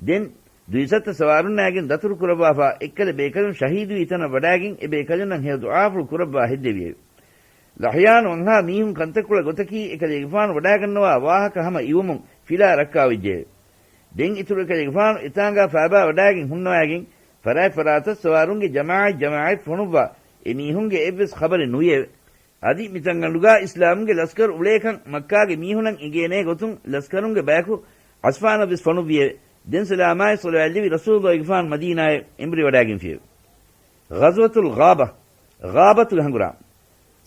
ދެން ދުއިސައްތަ ސަވާރުންނާގެން ދަތުރު ކުރައްވާފަ، އެއްކަލަ ބޭކަލުން ޝަހީދުވި ތަނަށް ވަޑާގެން އެ ބޭކަލުންނަށް ހެޔޮ ދުޢާފުޅު ކުރައްވާ ހެއްދެވިއެވެ. ލަހްޔާނު ވަންހާ މީހުން ކަންތައްކުޅަ ގޮތަކީ އެކަލޭގެފާނު ވަޑާގަންނަވާ ވާހަކަ ހަމަ އިވުމުން ފިލާ ރައްކާވެއްޖެއެވެ. ދެން އިތުރު އެކަލޭގެފާނު އެތާނގާ ފާބާ ވަޑާގެން ހުންނަވާގެން، ފަރާތް ފަރާތަށް ސަވާރުންގެ ޖަމާޢަތް ޖަމާޢަތް ފޮނުއްވާ، އެ މީހުންގެ އެއްވެސް ޚަބަރެއް ނުވިއެވެ. އަދި މިތަންގަނޑުގާ އިސްލާމުގެ ލަސްކަރު އުޅޭކަން މައްކާގެ މީހުނަށް އެނގޭނޭ ގޮތުން ލަސްކަރުންގެ ބަޔަކު އަސްފާނަށް ވެސް ފޮނުއްވިއެވެ. ދެން ސަލާމާއި ޞަލަވާތް ލެއްވި ރަސޫލުއްލާހިގެފާނު މަދީނާއަށް އެނބުރިވަޑާގެންފިއެވެ. ޣަޒްވަތުލް ޣާބަ، ޣާބަތުގެ ހަނގުރާމަ.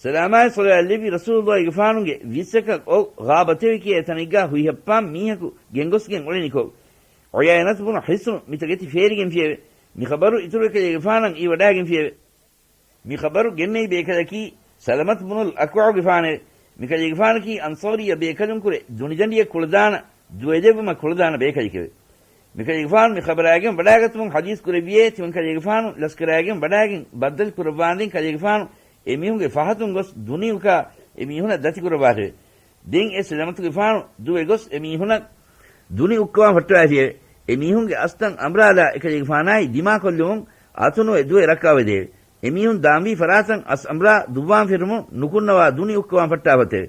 ސަލާމާއި ޞަލަވާތް ލެއްވި ރަސޫލުއްލާހިގެފާނުގެ ވިއްސަކަށް އޮތް ޣާބަތެވެ ކިޔޭ ތަނެއްގާ ހުއިހައްޕާން މީހަކު ގެންގޮސްގެން އުޅެނިކޮށް، ޢުޔައިނަތު ބުނު ޙިޞްނު މިތަކެތި ފޭރިގެންފިއެވެ. މި ޚަބަރު އިތުރު އެކަލޭގެފާނަށް އިވިވަޑާގެންފިއެވެ. މި ޚަބަރު ގެންނެވި ބޭކަލަކީ ސަލަމަތު ބުނުލް އަކްވަޢުގެފާނެވެ. މިކަލޭގެފާނަކީ އަންޞާރިއްޔަ ބޭކަލުންކުރެ ދުނިދަނޑިއަށް ކުޅަދާނަ، ދުވެލެއްވުމަށް ކުޅަދާނަ ބޭކަލެކެވެ. މިކަލޭގެފާނު މި ޚަބަރާގެން ވަޑާގަތުމުން ޙަދީޘް ކުރެއްވިއޭ، ތިމަން ކަލޭގެފާނު ލަސްކަރާގެން ވަޑާގެން ބައްދަލު ކުރައްވާންދެން ކަލޭގެފާނު އެ މީހުންގެ ފަހަތުން ގޮސް ދުނިއުކާ އެ މީހުނަށް ދަތިކުރައްވާށެވެ. ދެން އެ ސަލަމަތުގެފާނު ދުވެ ގޮސް އެ މީހުނަށް ދުނި އުއްކަވާން ފައްޓަވައިފިއެވެ. އެ މީހުންގެ އަސްތަން އަނބުރާލާ އެކަލޭގެފާނާއި ދިމާކޮށްލުމުން އަތުނުވެ ދުވެ ރައްކާވެދެއެވެ. އެ މީހުން ދާންވީ ފަރާތަށް އަސް އަނބުރާ ދުއްވާން ފެށުމުން ނުކުންނަވާ ދުނި އުއްކަވާން ފައްޓާފަތެވެ.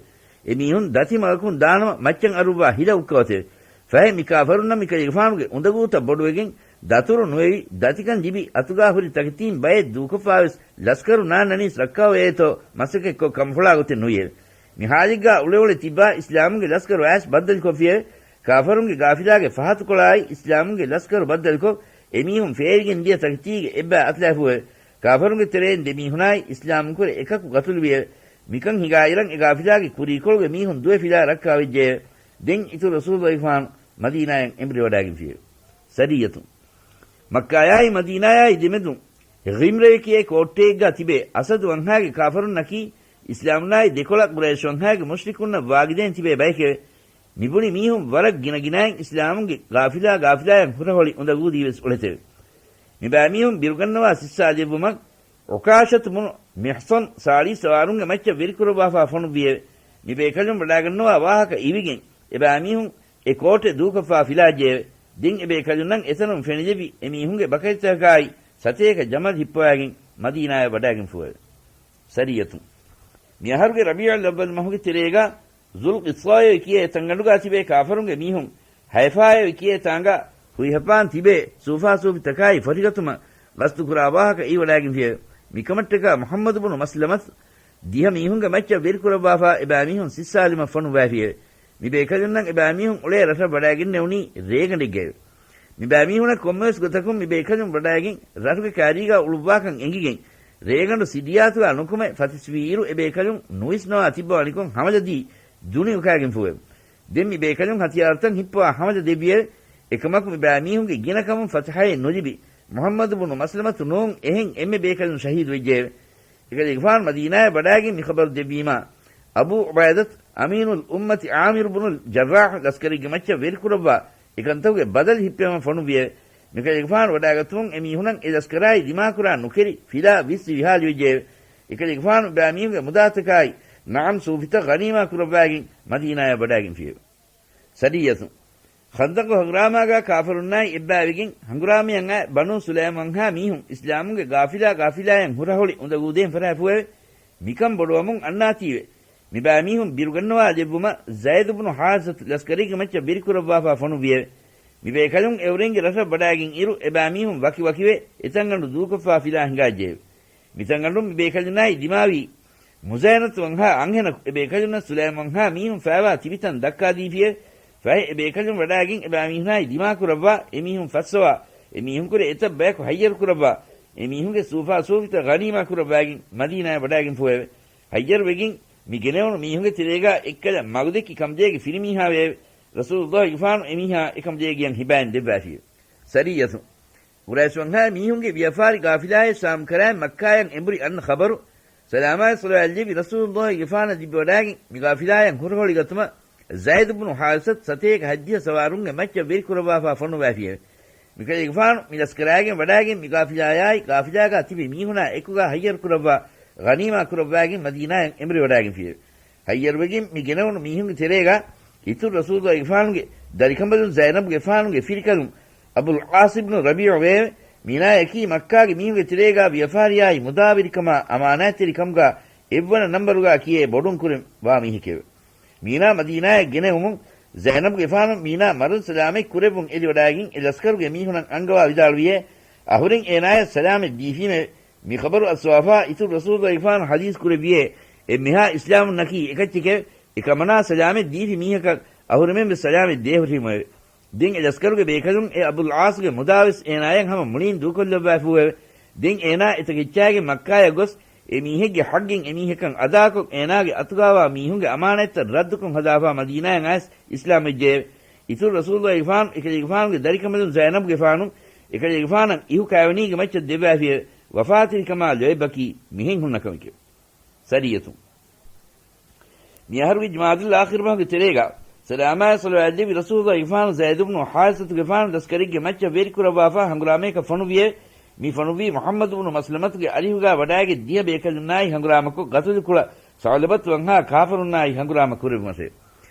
އެ މީހުން ދަތި މަގަކުން ދާނަމަ މައްޗަށް އަރުއްވާ ހިލަ އުއްކަވަތެވެ. ފަހެ މި ކާފަރުންނަށް މި ކަލޭގެފާނުގެ އުނދަގޫތައް ބޮޑުވެގެން ދަތުރު ނުވެވި، ދަތިކަން ލިބި އަތުގާ ހުރި ތަކެތީން ބައެއް ދޫކޮށްފާވެސް ލަސްކަރު ނާންނަނީސް ރައްކާވައޭތޯ މަސައްކަތްކޮށް ކަންފުޅާ ގޮތެއް ނުވިއެވެ. މި ހާލެއްގާ އުޅެއުޅެ ތިއްބާ އިސްލާމުގެ ލަސްކަރު އައިސް ބައްދަލުކޮށްފިއެވެ. ކާފަރުންގެ ގާފިލާގެ ފަހަތުކޮޅާއި އިސްލާމުގެ ލަސްކަރު ބައްދަލުކޮށް، އެމީހުން ފޭރިގެން ދިޔަ ތަކެތީގެ އެއްބައި އަތުލައިފުއެވެ. ކާފަރުންގެ ތެރެއިން ދެމީހުނާއި އިސްލާމުންކުރެ އެކަކު ގަތުލުވިއެވެ. މިކަން ހިނގާއިރަށް އެ ގާފިލާގެ ކުރީކޮޅުގެ މީހުން ދުވެ ފިލާ ރައްކާވެއްޖެއެވެ. ދެން އިތުރު ރަސޫލުއްލާހިގެފާނު މަދީނާއަށް އެނބުރިވަޑާގެންފިއެވެ. ސަރިއްޔަތު. މައްކާޔާއި މަދީނާޔާއި ދެމެދުން ޣިމްރޭ ކިޔޭ ކޯއްޓެއެއްގާ ތިބޭ އަސަދު ވަންހާގެ ކާފަރުންނަކީ، އިސްލާމުންނާއި ދެކޮޅަށް ޤުރައިޝް ވަންހާގެ މުޝްރިކުންނަށް ވާގިދޭން ތިބޭ ބަޔެކެވެ. މިބުނި މީހުން ވަރަށް ގިނަގިނައިން އިސްލާމުންގެ ގާފިލާ ގާފިލާއަށް ހުރަހޮޅި އުނދަގޫދީވެސް އުޅެތެވެ. މިބައިމީހުން ބިރުގަންނަވާ ސިއްސާލެއްވުމަށް އުކާޝަތު ބުނު މިޙްޞަން ސާޅީސް ސަވާރުންގެ މައްޗަށް ވެރިކުރައްވާފާ ފޮނުއްވިއެވެ. މިބޭކަލުން ވަޑާގަންނަވާ ވާހަކަ އިވިގެން އެބައިމީހުން އެ ކޯޓެއް ދޫކޮށްފާ ފިލާއްޖެއެވެ. ދެން އެބޭކަލުންނަށް އެތަނުން ފެނިލެއްވި އެމީހުންގެ ބަކައްޗަކާއި ސަތޭކަ ޖަމަލް ހިއްޕަވައިގެން މަދީނާއަށް ވަޑާގެންފުއެވެ. ސަރިއްޔަތުން. މިއަހަރުގެ ރަބީޢުލް އައްވަލް މަހުގެ ތެރޭގަ ޒުލްޤިޞާއޭ ކިޔޭ ތަންގަނޑުގާ ތިބޭ ކާފަރުންގެ މީހުން ހައިފާއޭ ކިޔޭ ތާނގަ ހުއިހަޕާން ތިބޭ ސޫފާސޫފިތަކާއި ފޮށިގަތުމަށް ގަސްތުކުރާ ވާހަކަ އިވިވަޑާގެންފިއެވެ. މިކަމަށްޓަކާ މުޙައްމަދު ބުނު މަސްލަމަތު ދިހަ މީހުންގެ މައްޗަށް ވެރިކުރައްވާފާ އެބައިމީހުން ސިއްސާލުމަށް ފޮނުއްވައިފިއެވެ. މިބޭކަލުންނަށް އެބައިމީހުން އުޅޭ ރަށަށް ވަޑައިގެންނެވުނީ ރޭގަނޑެއްގައެވެ. މިބައިމީހުނަށް ކޮންމެވެސް ގޮތަކުން މިބޭކަލުން ވަޑައިގެން ރަށުގެ ކާރީގާ އުޅުއްވާކަން އެނގިގެން، ރޭގަނޑު ސިޑިޔާތުގާ ނުކުމެ ފަތިސްވީއިރު އެބޭކަލުން ނުވިސްނަވާ ތިއްބަވަނިކޮށް ހަމަލަދީ ދުނިއުކާގެންފުއެވެ. ދެން މިބޭކަލުން ހަތިޔާރުތައް ހިއްޕަވާ ހަމަލަ ދެއްވިއެވެ. އެކަމަކު މިބައިމީހުންގެ ގިނަކަމުން ފަތަޙައެއް ނުލިބި، މުޙައްމަދު ބުނު މަސްލަމަތު ނޫން އެހެން އެންމެ ބޭކަލުން ޝަހީދުވެއްޖެއެވެ. އެކަލޭގެފާނު މަދީނާއަށް ވަޑައިގެން މި ޚަބަރު ދެއްވީމާ، އަބޫ ޢުބައިދަތު އަމީނުލް އުއްމަތި ޢާމިރު ބުނުލް ޖައްރާޙު ލަސްކަރެއްގެ މައްޗަށް ވެރިކުރައްވާ އެކަންތަކުގެ ބަދަލު ހިއްޕެވަން ފޮނުއްވިއެވެ. މިކަލޭގެފާނު ވަޑައިގަތުމުން އެމީހުނަށް އެ ލަސްކަރާއި ދިމާކުރާ ނުކެރި ފިލާ ވިސް ވިހާލިވެއްޖެއެވެ. އެކަލޭގެފާނު އެބައިމީހުންގެ މުދާތަކާއި ނަޢަމް ސޫފިތައް ޣަނީމާ ކުރައްވައިގެން މަދީނާއަށް ވަޑައިގެންފިއެވެ. ސަރިއްޔަތު. ޚަންދަޤު ހަނގުރާމާގާ ކާފަރުންނާއި އެއްބައިވެގެން ހަނގުރާމަޔަށް އައި ބަނޫ ސުލައިމް ވަންހާ މީހުން އިސްލާމުގެ ގާފިލާ ގާފިލާޔަށް ހުރަހޮޅި އުނދަގޫދޭން ފަރާފުއެވެ. މިކަން ބޮޑުވަމުން އަންނާތީވެ. މިބައިމީހުން ބިރުގަންނަވާލެއްވުމަށް ޒައިދު ބުނު ޙާރިސަތު ލަސްކަރެއްގެ މައްޗަށް ވެރިކުރައްވާފާ ފޮނުއްވިއެވެ. މިބޭކަލުން އެއުރެންގެ ރަށަށް ވަޑައިގެން އިރު އެބައިމީހުން ވަކިވަކިވެ އެތަންގަނޑު ދޫކޮށްފާ ފިލާ ހިނގާއްޖެއެވެ. މިތަންގަނޑުން މިބޭކަލުންނާއި ދިމާވީ މުޒައިނަތު ވަންހާ އަންހެނަކު އެބޭކަލުންނަށް ސުލައިމް ވަންހާ މީހުން ފައިވާ ތިބިތަން ދައްކާދީފިއެވެ. ފަހެ އެބޭކަލުން ވަޑައިގެން އެބައިމީހުނާއި ދިމާކުރައްވާ އެމީހުން ފައްސަވާ އެމީހުންކުރެ އެތައް ބަޔަކު ހައްޔަރުކުރައްވާ އެމީހުންގެ ސޫފާސޫފިތައް ޣަނީމާ ކުރައްވައިގެން މަދީނާއަށް ވަޑައިގެންފުއެވެ. ހައްޔަރުވެގެން މި ގެނެވުނު މީހުންގެ ތެރޭގާ އެއްކަލަ މަގުދެއްކި ކަމުދޭގެ ފިރިމީހާވެއެވެ. ރަސޫލުއްލާހިގެފާނު އެމީހާ އެކަމުދޭ ގެޔަށް ހިބާއިން ދެއްވައިފިއެވެ. ސަރިއްޔަތު. ޤުރައިޝް ވަންހާ މީހުންގެ ވިޔަފާރި ގާފިލާއެއް ޝާމް ކަރާއިން މައްކާޔަށް އެނބުރި އަންނަ ޚަބަރު، ސަލާމާއި ޞަލަވާތް ލެއްވި ރަސޫލުއްލާހިގެފާނަށް ލިބިވަޑާގެން މި ގާފިލާޔަށް ހުރަހޮޅިގަތުމަށް ޒައިދު ބުނު ޙާރިސަތު ސަތޭކަ ހަތްދިހަ ސަވާރުންގެ މައްޗަށް ވެރިކުރައްވާފާ ފޮނުއްވައިފިއެވެ. މިކަލޭގެފާނު މި ލަސްކަރާގެން ވަޑާގެން މި ގާފިލާޔާއި ގާފިލާގާ ތިބި މީހުނާ އެކުގާ ހައްޔަރުކުރައްވާ ޣަނީމާ ކުރައްވާގެން މަދީނާޔަށް އެނބުރިވަޑާގެންފިއެވެ. ހައްޔަރުވެގެން މި ގެނެވުނު މީހުންގެ ތެރޭގާ އިތުރު ރަސޫލުއްލާހިގެފާނުގެ ދަރިކަނބަލުން ޒައިނަބުގެފާނުގެ ފިރިކަލުން އަބުލް ޢާޞި ބުނު ރަބީޢު ވެއެވެ. މީނާޔަކީ މައްކާގެ މީހުންގެ ތެރޭގާ ވިޔަފާރިއާއި މުދާވެރިކަމާ އަމާނާތްތެރިކަމުގާ އެއްވަނަ ނަންބަރުގާ ކިޔޭ ބޮޑުން ކުރިން ވާ މީހެކެވެ. މީނާ މަދީނާޔަށް ގެނެވުމުން ޒައިނަބުގެފާނު މީނާ މަރުން ސަލާމަތް ކުރެއްވުން އެދިވަޑާގެން އެ ލަސްކަރުގެ މީހުނަށް އަންގަވާ ވިދާޅުވިއޭ، އަހުރެން އޭނާޔަށް ސަލާމަތް ދީފީމެވެ. މި ޚަބަރު އައްސަވާފާ އިތުރު ރަސޫލުގެފާނު ޙަދީޘް ކުރެއްވިއޭ، އެންމެހާ އިސްލާމުންނަކީ އެކައްޗެކެވެ. އެކަމަނާ ސަލާމަތް ދީފި މީހަކަށް އަހުރެމެން ވެސް ސަލާމަތް ދޭހުށީމެވެ. ދެން އެ ލަސްކަރުގެ ބޭކަލުން އެ އަބުލް ޢާޞްގެ މުދާވެސް އޭނާޔަށް ހަމަ މުޅީން ދޫކޮށްލައްވާފޫއެވެ. ދެން އޭނާ އެތަކެއްޗާގެން މައްކާޔަށް ގޮސް އެ މީހެއްގެ ޙައްޤިން އެމީހަކަށް އަދާކޮށް، އޭނާގެ އަތުގާވާ މީހުންގެ އަމާނާތްތައް ރައްދުކޮށް ހަދާފާ މަދީނާޔަށް އައިސް އިސްލާމްވެއްޖެއެވެ. އިތުރު ރަސޫލުގެފާނު އެކަލޭގެފާނުގެ ދަރިކަނބަލުން ޒައިނަބުގެފާނު އެކަލޭގެފާނަށް އިހު ކާވެނީގެ މައްޗަށް ދެއްވާފިއެވެ. ވަފާތެރިކަމާ ލޯތްބަކީ މިހެން ހުންނަ ކަމެކެވެ. ސަރިއްޔަތުން. މި އަހަރުގެ ޖުމާދުލް އާޚިރު މަހުގެ ތެރޭގާ ސަލާމާއި ޞަލަވާތް ލެއްވި ރަސޫލުގެފާނު ޒައިދު ބުނު ޙާރިސަތުގެފާނު ލަސްކަރެއްގެ މައްޗަށް ވެރިކުރައްވާފާ ހަނގުރާމަޔަކަށް ފޮނުއްވިއެވެ. މި ފޮނުއްވީ މުޙައްމަދު ބުނު މަސްލަމަތުގެ އަރިހުގާ ވަޑާގެ ދިހަ ބޭކަލުންނާއި ހަނގުރާމަކޮށް، ގަތުލުކުޅަ ސަޢުލަބަތު ވަންހާ ކާފަރުންނާއި ހަނގުރާމަ ކުރެއްވުމަށެވެ.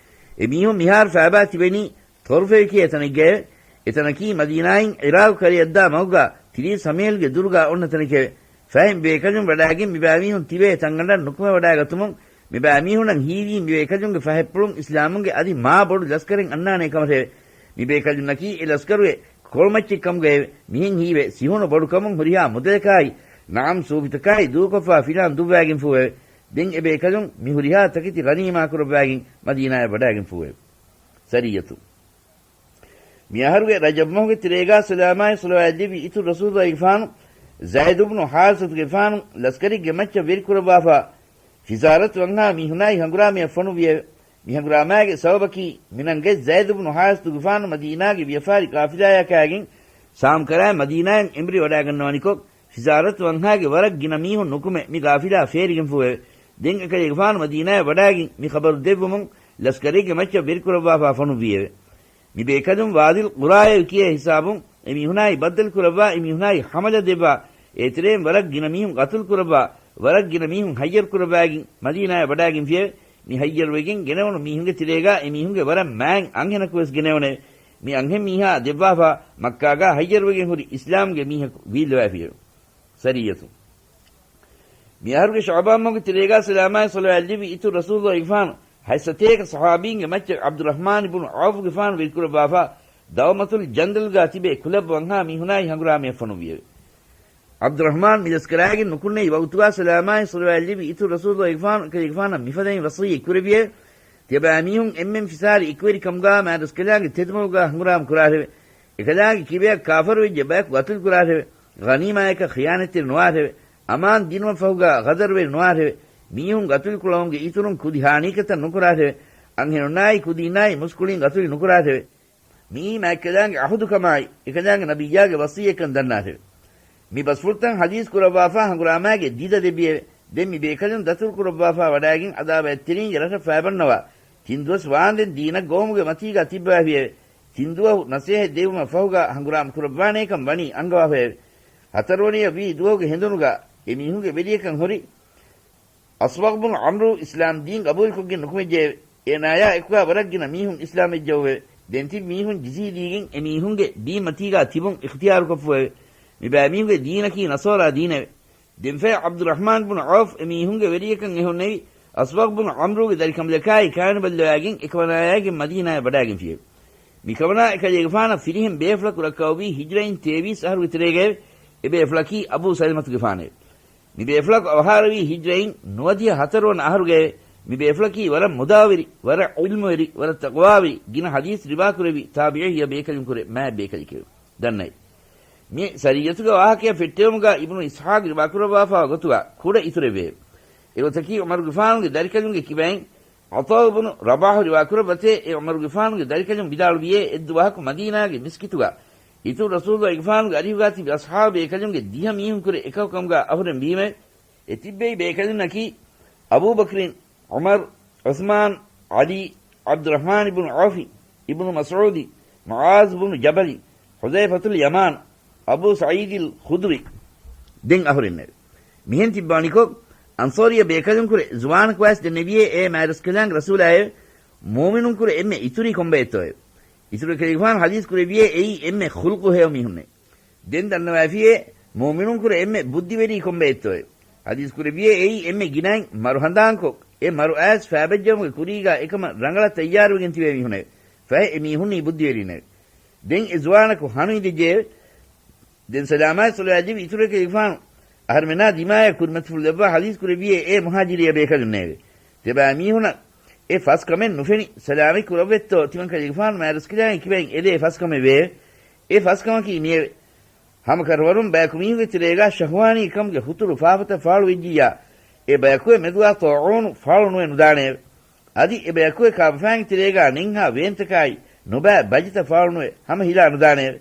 އެ މީހުން މިހާރު ފައިބާ ތިބެނީ ތޮރުފެވި ކިޔޭ ތަނެއްގައެވެ. އެތަނަކީ މަދީނާއިން ޢިރާޤު ކަރަޔަށްދާ މަގުގާ ތިރީސް މީލްގެ ދުރުގާ އޮންނަ ތަނެކެވެ. ފަހެ މި ބޭކަލުން ވަޑާގެން މިބައިމީހުން ތިބޭ ތަންގަނޑަށް ނުކުމެވަޑާގަތުމުން، މިބައިމީހުނަށް ހީވީ މި ބޭކަލުންގެ ފަހަތްޕުޅުން އިސްލާމުންގެ އަދި މާ ބޮޑު ލަސްކަރެއް އަންނާނޭ ކަމަށެވެ. މި ބޭކަލުންނަކީ އެ ލަސްކަރުގެ ކޮޅުމައްޗެއް ކަމުގައެވެ. މިހެން ހީވެ، ސިހުނު ބޮޑުކަމުން ހުރިހާ މުދަލަކާއި ނަޢަމް ސޫފިތަކާއި ދޫކޮށްފާ ފިލާން ދުއްވާގެންފޫއެވެ. ދެން އެ ބޭކަލުން މި ހުރިހާ ތަކެތި ޣަނީމާ ކުރައްވާގެން މަދީނާޔަށް ވަޑާގެންފޫއެވެ. ސަރިއްޔަތު. މި އަހަރުގެ ރަޖަބް މަހުގެ ތެރޭގާ ސަލާމާއި ޞަލަވާތް ލެއްވި އިތުރު ރަސޫލުގެފާނު ޒައިދު ބުނު ޙާރިސަތުގެފާނު ލަސްކަރެއްގެ މައްޗަށް ވެރިކުރައްވާފާ، ފިޒާރަތު ވަންހާ މީހުނާއި ހަނގުރާމަޔަށް ފޮނުއްވިއެވެ. މި ހަނގުރާމާގެ ސަބަބަކީ، މިނަންގައި ޒައިދު ބުނު ޙާރިސަތުގެފާނު މަދީނާގެ ވިޔަފާރި ޤާފިލާޔަކާގެން ޝާމް ކަރާ މަދީނާއަށް އެނބުރި ވަޑާގަންނަވަނިކޮށް، ފިޒާރަތު ވަންހާގެ ވަރަށް ގިނަ މީހުން ނުކުމެ މި ޤާފިލާ ފޭރިގެންފޫއެވެ. ދެން އެކަލޭގެފާނު މަދީނާޔަށް ވަޑާގެން މި ޚަބަރު ދެއްވުމުން، ލަސްކަރެއްގެ މައްޗަށް ވެރިކުރައްވާފާ ފޮނުއްވިއެވެ. މި ބޭކަލުން ވާދިލް ޤުރާއެވެ ކިޔޭ ހިސާބުން އެމީހުނާއި ބައްދަލުކުރައްވާ، އެމީހުނާއި ހަމަލަ ދެއްވާ، އޭތެރެއިން ވަރަށް ގިނަ މީހުން ޤަތުލުކުރައްވާ، ވަރަށް ގިނަ މީހުން ހައްޔަރުކުރައްވާގެން މަދީނާޔަށް ވަޑާގެންފިއެވެ. މި ހައްޔަރުވެގެން ގެނެވުނު މީހުންގެ ތެރޭގާ އެމީހުންގެ ވަރަށް މާތް އަންހެނަކުވެސް ގެނެވުނެވެ. މި އަންހެން މީހާ ދެއްވާފާ މައްކާގާ ހައްޔަރުވެގެން ހުރި އިސްލާމްގެ މީހަކު ވީއްލަވާފިއެވެ. ސަރިއްޔަތު. މި އަހަރުގެ ޝަޢުބާން މަހުގެ ތެރޭގާ ސަލާމާއި ޞަލަވާތް ލެއްވި އިތުރު ރަސޫލުގެފާނު ހަތްސަތޭކަ ޞަޙާބީންގެ މައްޗަށް ޢަބްދުއްރަޙްމާން ބުނު ޢައުފުގެފާނު ވެރިކުރައްވާފާ، ދައުމަތުލް ޖަންދަލްގާ ތިބޭ ކުލައްވަންހާ މީހުނާއި ހަނގުރާމަޔަށް ފޮނުއްވިއެވެ. ޢަބްދުއްރަޙްމާން މި ލަސްކަރާގެން ނުކުންނެވި ވަގުތުގާ ސަލާމާއި ޞަލަވާތް ލެއްވި އިތުރު ރަސޫލުގެފާނު އެކަލޭގެފާނަށް މިފަދައިން ވަޞިއްޔަތް ކުރެއްވިއެވެ. ތިޔަބައިމީހުން އެންމެން ފިސާރި އެކުވެރިކަމުގާ މާތްރަސްކަލާނގެ ތެދުމަގުގާ ހަނގުރާމަ ކުރާށެވެ. އެކަލާނގެ ކިބަޔަށް ކާފަރުވެއްޖެ ބަޔަކު ގަތުލުކުރާށެވެ. ޣަނީމާޔަކަށް ޚިޔާނަތްތެރި ނުވާށެވެ. އަމާން ދިނުމަށް ފަހުގާ ޣަދަރުވެރި ނުވާށެވެ. މީހުން ގަތުލުކުޅަވުމުގެ އިތުރުން ކުދި ހާނީކަތައް ނުކުރާށެވެ. އަންހެނުންނާއި ކުދީންނާއި މުސްކުޅިން ގަތުލު ނުކުރާށެވެ. މިއީ މާތްކަލާނގެ ޢަހުދުކަމާއި، އެކަލާނގެ ނަބިއްޔާގެ ވަޞިއްޔަތްކަން ދަންނާށެވެ. މި ބަސްފުޅުތައް ޙަދީޘް ކުރައްވާފާ ހަނގުރާމާގެ ދިދަ ދެއްވިއެވެ. ދެން މި ބޭކަލުން ދަތުރުކުރައްވާފާ ވަޑާގެން ޢަދާވާތްތެރިންގެ ރަށަށް ފައިބަންނަވާ، ތިން ދުވަސް ވާންދެން ދީނަށް ގޮވުމުގެ މަތީގާ ތިއްބަވާފިއެވެ. ތިން ދުވަހު ނަސޭހަތް ދެއްވުމަށް ފަހުގާ ހަނގުރާމަ ކުރައްވާނޭކަން ވަނީ އަންގަވާފައެވެ. ހަތަރުވަނަޔަށް ވީ ދުވަހުގެ ހެނދުނުގާ އެ މީހުންގެ ވެރިޔަކަން ހުރި އަޞްވަގް ބުނު ޢަމްރު އިސްލާމް ދީން ގަބޫލުކޮށްގެން ނުކުމެއްޖެއެވެ. އޭނާޔާ އެކުގާ ވަރަށް ގިނަ މީހުން އިސްލާމްވެއްޖެއެވެ. ދެން ތިބި މީހުން ޖިޒިޔަ ދީގެން އެ މީހުންގެ ދީން މަތީގާ ތިބުން އިޚްތިޔާރުކޮށްފުއެވެ. މި ބައިމީހުންގެ ދީނަކީ ނަޞާރާ ދީނެވެ. ދެންފަހެ ޢަބްދުއްރަޙްމާން ބުނު ޢައުފް އެ މީހުންގެ ވެރިޔަކަން އެހުންނެވި އަޞްވަގް ބުނު ޢަމްރުގެ ދަރިކަނބަލަކާއި ކާނިބަލްލަވާގެން އެކަމަނާޔާގެން މަދީނާޔަށް ވަޑާގެންފިއެވެ. މިކަމަނާ އެކަލޭގެފާނަށް ފިރިހެން ބޭފުޅަކު ރައްކައުވީ ހިޖްރައިން ތޭވީސް އަހަރުގެ ތެރޭގައެވެ. އެ ބޭފުޅަކީ އަބޫ ސަލަމަތުގެފާނެވެ. މި ބޭފުޅަކު އަވަހާރަވީ ހިޖްރައިން ނުވަދިހަ ހަތަރުވަނަ އަހަރުގައެވެ. މި ބޭފުޅަކީ ވަރަށް މުދާވެރި، ވަރަށް ޢިލްމުވެރި، ވަރަށް ތަޤްވާވެރި، ގިނަ ޙަދީޘް ރިވާކުރެއްވި ތާބިޢީ ބޭކަލުންކުރެ މާތް ބޭކަލެކެވެ. ދަންނައި. މި ސަރިއްޔަތުގެ ވާހަކަޔަށް ފެއްޓެވުމުގާ އިބްނު އިސްޙާޤް ރިވާކުރައްވާފާ ގޮތުގާ ކުޑަ އިތުރެއްވެއެވެ. އެގޮތަކީ ޢުމަރުގެފާނުގެ ދަރިކަލުންގެ ކިބައިން ޢަޠާއު ބުނު ރަބާޙު ރިވާކުރައްވަތޭ، އެ ޢުމަރުގެފާނުގެ ދަރިކަލުން ވިދާޅުވިއޭ، އެއްދުވަހަކު މަދީނާގެ މިސްކިތުގާ އިތުރު ރަސޫލުގެފާނުގެ އަރިހުގާ ތިބި އަޞްޙާބު ބޭކަލުންގެ ދިހަ މީހުންކުރެ އެކަކު ކަމުގާ އަހުރެން ވީމެވެ. އެ ތިއްބެވި ބޭކަލުންނަކީ އަބޫބަކްރިން، ޢުމަރު، ޢުސްމާން، ޢަލީ، ޢަބްދުއްރަޙްމާން ބުނު ޢައުފި، އިބްނު މަސްޢޫދި، މުޢާޛު ބުނު ޖަބަލި، ޙުޛައިފަތުލް ޔަމާން، އަބޫ ސަޢީދިލް ޚުދްރި ދެން އަހުރެންނެވެ. މިހެން ތިއްބަވަނިކޮށް، އަންޞާރިއްޔަ ބޭކަލުންކުރެ ޒުވާނަކުވެސް ދެންނެވިއޭ އޭ މާތްރަސްކަލާނގެ ރަސޫލާއެވެ. މުއުމިނުންކުރެ އެންމެ އިތުރީ ކޮންބައެއްތޯއެވެ؟ އިތުރު ކަލޭގެފާނު ޙަދީޘް ކުރެއްވިއޭ އެއީ އެންމެ ޚުލްޤު ހެޔޮ މީހުންނޭ. ދެން ދަންނަވައިފިއޭ މުއުމިނުންކުރެ އެންމެ ބުއްދިވެރީ ކޮންބައެއްތޯއޭ. ޙަދީޘް ކުރެއްވިއޭ އެއީ އެންމެ ގިނައިން މަރުހަނދާންކޮށް، އެ މަރު އައިސް ފައިބައްޖަވުމުގެ ކުރީގާ އެކަމަށް ރަނގަޅަށް ތައްޔާރުވެގެން ތިބޭ މީހުންނޭ. ފަހެ އެ މީހުންނީ ބުއްދިވެރީންނޭ. ދެން އެ ޒުވާނަކު ހަނު އިނދެއްޖެއެވެ. ދެން ސަލާމާއި ޞަލަވާތް ލެއްވި އިތުރު ކަލޭގެފާނު އަހަރުމެނާ ދިމާޔަށް ކުރިމަތިފުޅު ލެއްވާ ޙަދީޘް ކުރެއްވިއޭ އެ މުހާޖިރީ ބޭކަލުންނޭވެ. ތިޔަބައިމީހުނަށް އެ ފަސް ކަމެއް ނުފެނި ސަލާމަތް ކުރައްވައްތޯ؟ ތިމަން ކަލޭގެފާނު މާތްރަސްކަލާނގެ ކިބައިން އެދޭ ފަސް ކަމެއް ވެއެވެ. އެ ފަސް ކަމަކީ މިއެވެ. ހަމަ ކަށަވަރުން ބަޔަކު މީހުންގެ ތެރޭގާ ޝަހުވާނީ ކަމުގެ ހުތުރު ފާފަތައް ފާޅުވެއްޖިއްޔާ، އެ ބަޔަކުގެ މެދުގާ ޠާޢޫނު ފާޅުނުވެ ނުދާނެއެވެ. އަދި އެ ބަޔަކުގެ ކާބަފައިންގެ ތެރޭގާ ނެންހާ ވޭންތަކާއި ނުބައި ބަޖިތައް ފާޅުނުވެ ހަމަ ހިލާ ނުދާނެއެވެ.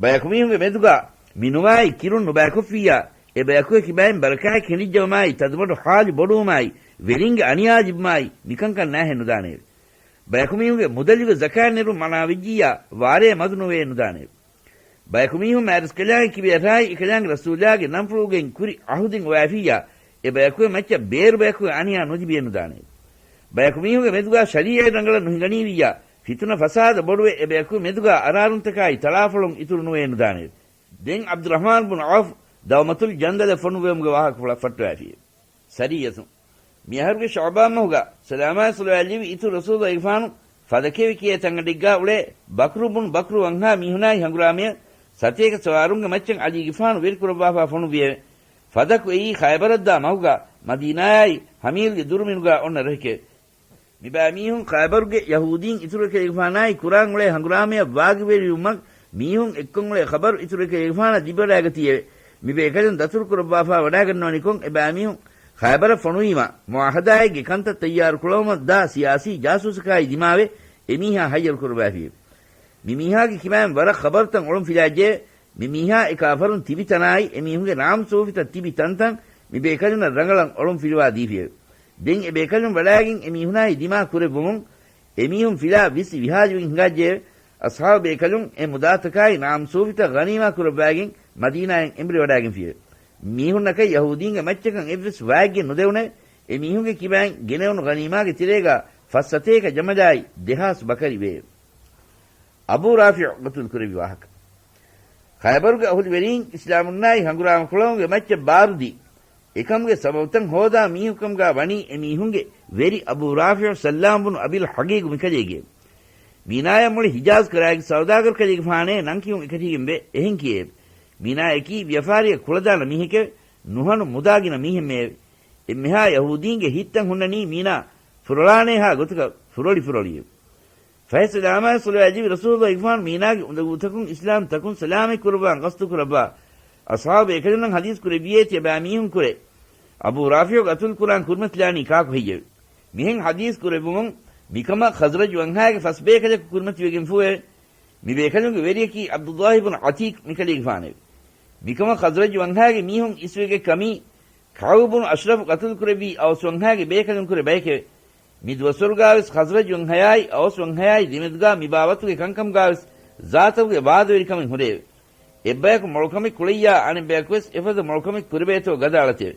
ބަޔަކު މީހުންގެ މެދުގާ މި ނުވާއި ކިރުން ނުބައިކޮށްފިއްޔާ، އެ ބަޔަކުގެ ކިބައިން ބަރަކާތް ކެނޑިއްޖައުމާއި، ތަދުމަޑު ޙާލު ބޮޑުވުމާއި، ވެރިންގެ އަނިޔާ ލިބުމާއި، މިކަންކަން ނާހެން ނުދާނެއެވެ. ބަޔަކު މީހުންގެ މުދަލުގެ ޒަކާތް ނެރުން މަނާވެއްޖިއްޔާ، ވާރޭ މަދު ނުވެ ނުދާނެއެވެ. ބަޔަކު މީހުން މާތްރަސްކަލާނގެ ކިބަޔަށާއި އެކަލާނގެ ރަސޫލާގެ ނަންފުޅުގެން ކުރި ޢަހުދެއް އޮވާފިއްޔާ، އެ ބަޔަކުގެ މައްޗަށް ބޭރު ބަޔަކުގެ އަނިޔާ ނުލިބިއެއް ނުދާނެއެވެ. ބަޔަކު މީހުންގެ މެދުގާ ޝަރީޢަތް ރަނގަޅަށް ނުހިނގަނީވިއްޔާ، ފިތުނަ ފަސާދަ ބޮޑުވެ، އެ ބަޔަކުގެ މެދުގާ އަރާރުންތަކާއި ތަޅާފޮޅުން އިތުރު ނުވެ ނުދާނެއެވެ. ދެން ޢަބްދުއްރަޙްމާން ބުން ޢައުފް ދައުމަތުލް ޖަންދަލަށް ފޮނުއްވެވުމުގެ ވާހަކަފުޅަށް ފައްޓަވައިފިއެވެ. ސަރިއްޔަތުން. މި އަހަރުގެ ޝަޢުބާން މަހުގަ ސަލާމާއި ޞަލަވާތް ލެއްވި އިތުރު ރަސޫލު އިގްފާނު ފަދަ ކެވި ކިޔޭ ތަންގަނޑެއްގާ އުޅޭ ބަކްރު ބުން ބަކްރު ވަންހާ މީހުނާއި ހަނގުރާމަޔަށް ސަތޭކަ ސަވާރުންގެ މައްޗަށް ޢަލީގެފާނު ވެރިކުރައްވާފާ ފޮނުއްވިއެވެ. ފަދަކު އެއީ ޚައިބަރަށްދާ މަހުގަ މަދީނާއާއި ހަމީލްގެ ދުރުމިނުގާ އޮންނަ ރަށެކެވެ. މިބައިމީހުން ޚައިބަރުގެ ޔަހޫދީން އިތުރު ކަލޭގެފާނާއި ކުރާން އުޅޭ ހަނގުރާމަޔަށް ވާގިވެރިވުމަށް މީހުން އެއްކޮށް އުޅޭ ޚަބަރު އިތުރު ކަލޭގެފާނަށް ލިބިވަޑައިގަތީއެވެ. މި ބޭކަލުން ދަތުރުކުރައްވާފާ ވަޑައިގަންނަވަނިކޮށް އެބައިމީހުން ޚައިބަރަށް ފޮނުވީމަ، މުޢާހަދާއެއްގެ ކަންތައް ތައްޔާރު ކުޅައުމަށް ދާ ސިޔާސީ ޖާސޫސަކާއި ދިމާވެ އެމީހާ ހައްޔަރު ކުރައްވައިފިއެވެ. މި މީހާގެ ކިބައިން ވަރަށް ޚަބަރުތައް އޮޅުން ފިލާއްޖެއެވެ. މި މީހާ އެ ކާފަރުން ތިބި ތަނާއި، އެމީހުންގެ ނާމްސޫފިތައް ތިބި ތަންތަން މި ބޭކަލުންނަށް ރަނގަޅަށް އޮޅުން ފިލުވާ ދީފިއެވެ. ދެން އެ ބޭކަލުން ވަޑައިގެން އެމީހުނާއި ދިމާ ކުރެއްވުމުން، އެމީހުން ފިލާ ވިސް ވިހާޖުވެގެން ހިނގާއްޖެއެވެ. އަޞްޙާބު ބޭކަލުން އެ މުދާތަކާއި ނާމްސޫފިތައް ޣަނީމާ ކުރައްވައިގެން މަދީނާއަށް އެނބުރި ވަޑައިގެންފިއެވެ. މީހުންނަކަށް ޔަހޫދީންގެ މައްޗަކަށް އެއްވެސް ވާތްގެއް ނުދެވުނެވެ. އެމީހުންގެ ކިބައިން ގެނެވުނު ޣަނީމާގެ ތެރޭގާ ފަސް ސަތޭކަ ޖަމަލާއި ދެހާސް ބަކަރި ވެއެވެ. އަބޫ ރާފިޢު ގަތުލު ކުރެއްވި ވާހަކަ. ޚައިބަރުގެ އަހުލުވެރީން އިސްލާމުންނާއި ހަނގުރާމަ ކުޅައުމުގެ މައްޗަށް ބާރުދީ، އެކަމުގެ ސަބަބުތައް ހޯދާ މީހުކަމުގާ ވަނީ އެމީހުންގެ ވެރި އަބޫ ރާފިޢު ސައްލާމް ބުނު އަބިލް ޙަޤީޤު މިކަލޭގެ. މީނާޔަށް މުޅި ހިޖާޒް ކަރާގެ ސައުދާގަރު ކަލޭގެފާނޭ ނަންކިޔުން އެކަށީގެން ވެ އެހެން ކިޔޭ. މީނާޔަކީ ވިޔަފާރިއަށް ކުޅަދާނަ މީހެކެވެ. ނުހަނު މުދާގިނަ މީހެއްމެއެވެ. އެންމެހާ ޔަހޫދީންގެ ހިތްތައް ހުންނަނީ މީނާ ފުރޮޅާނޭހާ ގޮތަކަށް ފުރޮޅި ފުރޮޅިއެވެ. ފަހެ ސަލާމާއި ޞަލަވާތް ލެއްވި ރަސޫލު އިގްފާން މީނާގެ އުނދަގޫތަކުން އިސްލާމް ތަކުން ސަލާމަތް ކުރައްވާން ގަސްތު ކުރައްވާ އަޞްޙާބު ބޭކަލުންނަށް ޙަދީޘް ކުރެއްވިއޭ ތިޔަބައިމީހުން ކުރެ އަބޫ ރާފިޢު ގަތުލު ކުރާން ކުރިމަތިލާނީ ކާކު ހެއްޔެވެ؟ މިހެން ޙަދީޘް ކުރެއްވުމުން މިކަމަށް ޚަޒްރަޖު ވަންހާގެ ފަސް ބޭކަލަކު ކުރިމަތިވެގެންފޫއެވެ. މި ބޭކަލުންގެ ވެރިޔަކީ ޢަބްދުﷲ ބުނު ޢަތީޤް މިކަލޭގެފާނެވެ. މިކަމަށް ޚަޒްރަޖު ވަންހާގެ މީހުން އިސްވެގެ ކަމީ ކަޢުބު ބުނު އަޝްރަފު ގަތުލު ކުރެއްވީ އައުސް ވަންހާގެ ބޭކަލުން ކުރެ ބަޔެކެވެ. މި ދުވަސްވަރުގާވެސް ޚަޒްރަޖު ވަންހަޔާއި އައުސް ވަންހަޔާއި ދެމެދުގާ މި ބާވަތުގެ ކަންކަމުގާވެސް ޒާތަކުގެ ވާދަވެރިކަމެއް ހުރެއެވެ. އެއްބަޔަކު މޮޅުކަމެއް ކުޅެއްޔާ އަނެއްބަޔަކުވެސް އެފަދަ މޮޅުކަމެއް ކުރެވޭތޯ ގަދައަޅަތެވެ.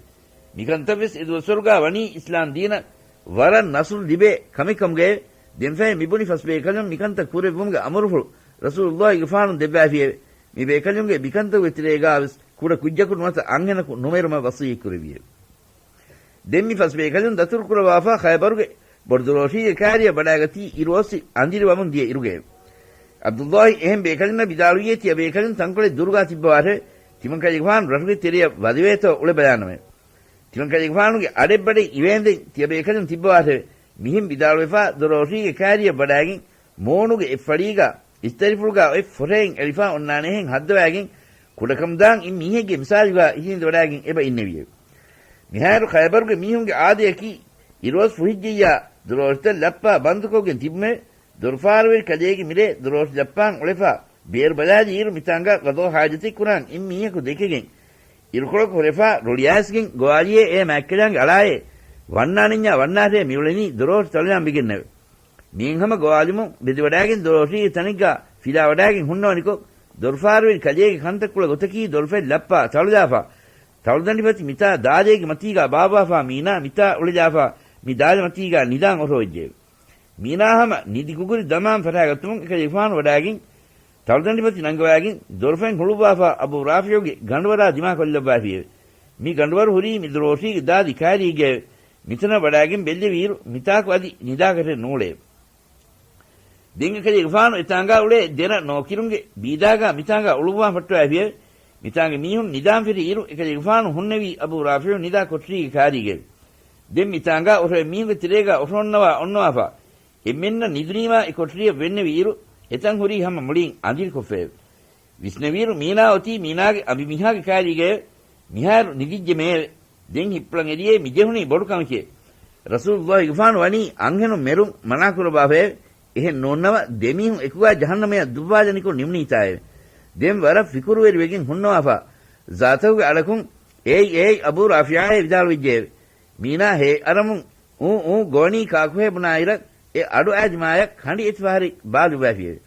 މިކަންތައްވެސް އެ ދުވަސްވަރުގާ ވަނީ އިސްލާމް ދީނަށް ވަރަށް ނަޞްރު ލިބޭ ކަމެއް ކަމުގައެވެ. ދެންފަހެ މިބުނި ފަސް ބޭކަލުން މިކަންތައް ކުރެއްވުމުގެ އަމުރުފުޅު ރަސޫލުﷲ ގެފާނު ދެއްވާފިއެވެ. މި ބޭކަލުންގެ މިކަންތަކުގެ ތެރޭގާވެސް ކުޑަ ކުއްޖަކު ނުވަތަ އަންހެނަކު ނުމެރުމަށް ވަޞިއްޔަތް ކުރެއްވިއެވެ. ދެން މި ފަސް ބޭކަލުން ދަތުރު ކުރައްވާފާ ޚައިބަރުގެ ބޮޑު ދޮރޯށީގެ ކާރިއަށް ވަޑައިގަތީ އިރުއޮއްސި އަނދިރި ވަމުން ދިޔަ އިރުގައެވެ. ޢަބްދުﷲ އެހެން ބޭކަލުންނަށް ވިދާޅުވިއޭ ތިޔަ ބޭކަލުން ތަންކޮޅެއް ދުރުގާ ތިއްބަވާށެވެ. ތިމަންކަލޭގެފާނު ރަށުގެ ތެރެޔަށް ވަދެވޭތޯ އުޅެބަލާނަމެވެ. ތިމަންކަލޭގެފާނުގެ އަޑެއްބަޑެއް އިވޭންދެން ތިޔަ ބޭކަލުން ތިއްބަވާށެވެ. މިހެން ވިދާޅުވެފާ ދޮރޯށީގެ ކާރިއަށް ވަޑައިގެން މޫނުގެ އެއްފަޅީގާ އިސްތަރިފުޅުގާ އޮތް ފޮށައިން އެޅިފާ އޮންނާނެހެން ހައްދަވާގެން ކުޑަކަމުދާން އިން މީހެއްގެ މިސާލުގާ އިށީނދެވަޑައިގެން އެބަ އިންނެވިއެވެ. މިހާރު ޚައިބަރުގެ މީހުންގެ އާދަޔަކީ އިރުއޮސް ފުހިއްޖިއްޔާ ދޮރޯށިތައް ލައްޕާ ބަންދުކޮށްގެން ތިބުމެވެ. ދޮރުފާރުވެރި ކަލޭގެ މިރޭ ދޮރޯށި ލައްޕާން އުޅެފާ ބޭރު ބަލާލިއިރު މިތާނގާ ގަޟާ ހާޖަތެއް ކުރާން އިން މީހަކު ދެކެގެން އިރުކޮޅަކު ހުރެފާ ރޮޅިއައިސްގެން ގޮވާލިއޭ އޭ މާތްކަލާނގެ އަޅާއޭ ވަންނާނެންޏާ ވަންނާށޭ މިއުޅެނީ ދޮރޯށި ތަޅުލާން ވެގެންނެވެ. މިއިން ހަމަ ގޮވާލުމުން ބެދިވަޑައިގެން ދޮރޯށީގެ ތަނެއްގާ ފިލާވަޑައިގެން ހުންނަވަނިކޮށް، ދޮރުފާރުވެރި ކަލޭގެ ކަންތައްކުޅަ ގޮތަކީ ދޮރުފަތް ލައްޕާ ތަޅުލާފާ، ތަޅުދަނޑިފަތި މިތާ ދާލޭގެ މަތީގާ ބާއްވާފާ މީނާ މިތާ އުޅެލާފާ މި ދާލެ މަތީގާ ނިދާން އޮށޯވެއްޖެއެވެ. މީނާ ހަމަ ނިދި ގުގުރި ދަމާން ފަށާގަތުމުން އެކަލޭގެފާނު ވަޑާގެން، ތަޅުދަނޑި ފަތި ނަންގަވާގެން ދޮރުފަތިން ހުޅުއްވާފަ އަބޫ ރާފިޢުގެ ގަނޑުވަރާ ދިމާކޮށްލައްވާފިއެވެ. މި ގަނޑުވަރު ހުރީ މި ދޮރޯށީގެ ދާދި ކާރީގައެވެ. މިތަނަށް ވަޑާގެން ބެއްލެވިއިރު މިތާކު އަދި ނިދާކަށެއް ނޫޅެއެވެ. ދެން އެކަލޭގެފާނު އެތާނގާ އުޅޭ ދެރަ ނޯކިރުންގެ ބީދާގާ މިތާނގާ އުޅުއްވާން ފައްޓަވައިފިއެވެ. މިތާނގެ މީހުން ނިދާން ފެށި އިރު އެކަލޭގެފާނު ހުންނެވީ އަބޫ ރާފިޢު ނިދާ ކޮޓަރީގެ ކާރީގައެވެ. ދެން މިތާނގާ އޮށޯއެ މީހުންގެ ތެރޭގާ އޮށޯންނަވާ އޮންނަވާފަ، އެންމެންނަށް ނިދުނީމާ އެ ކޮޓަރިއަށް ވެންނެވި އިރު އެތަން ހުރީ ހަމަ މުޅީން އަނދިރިކޮށްފައެވެ. ވިސްނެވިއިރު މީނާ އޮތީ މީނާގެ އަނބިމީހާގެ ކާރީގައެވެ. މިހާރު ނިދިއްޖެ މެއެވެ. ދެން ހިއްޕުޅަން އެރިޔޭ މި ޖެހުނީ ބޮޑު ކަމެކޭ. ރަސޫލުއްލާހިގެފާނު ވަނީ އަންހެނުން މެރުން މަނާކުރައްވާފައެވެ. އެހެން ނޫންނަމަ ދެމީހުން އެކުގާ ޖަހަންނަމަޔަށް ދުއްވާލަނިކޮށް ނިމުނީތާއެވެ. ދެން ވަރަށް ފިކުރުވެރިވެގެން ހުންނަވާފަ، ޒާތަކުގެ އަޑަކުން އޭއް އޭއް އަބޫ ރާފިޢާއޭ ވިދާޅުވެއްޖެއެވެ. މީނާ ހޭ އަރަމުން އޫ އޫ ގޮވަނީ ކާކުހޭ ބުނާއިރަށް އެ އަޑު އާދިމާޔަށް ކަނޑި އެތިފަހަރި ބާލުއްވާފިއެވެ.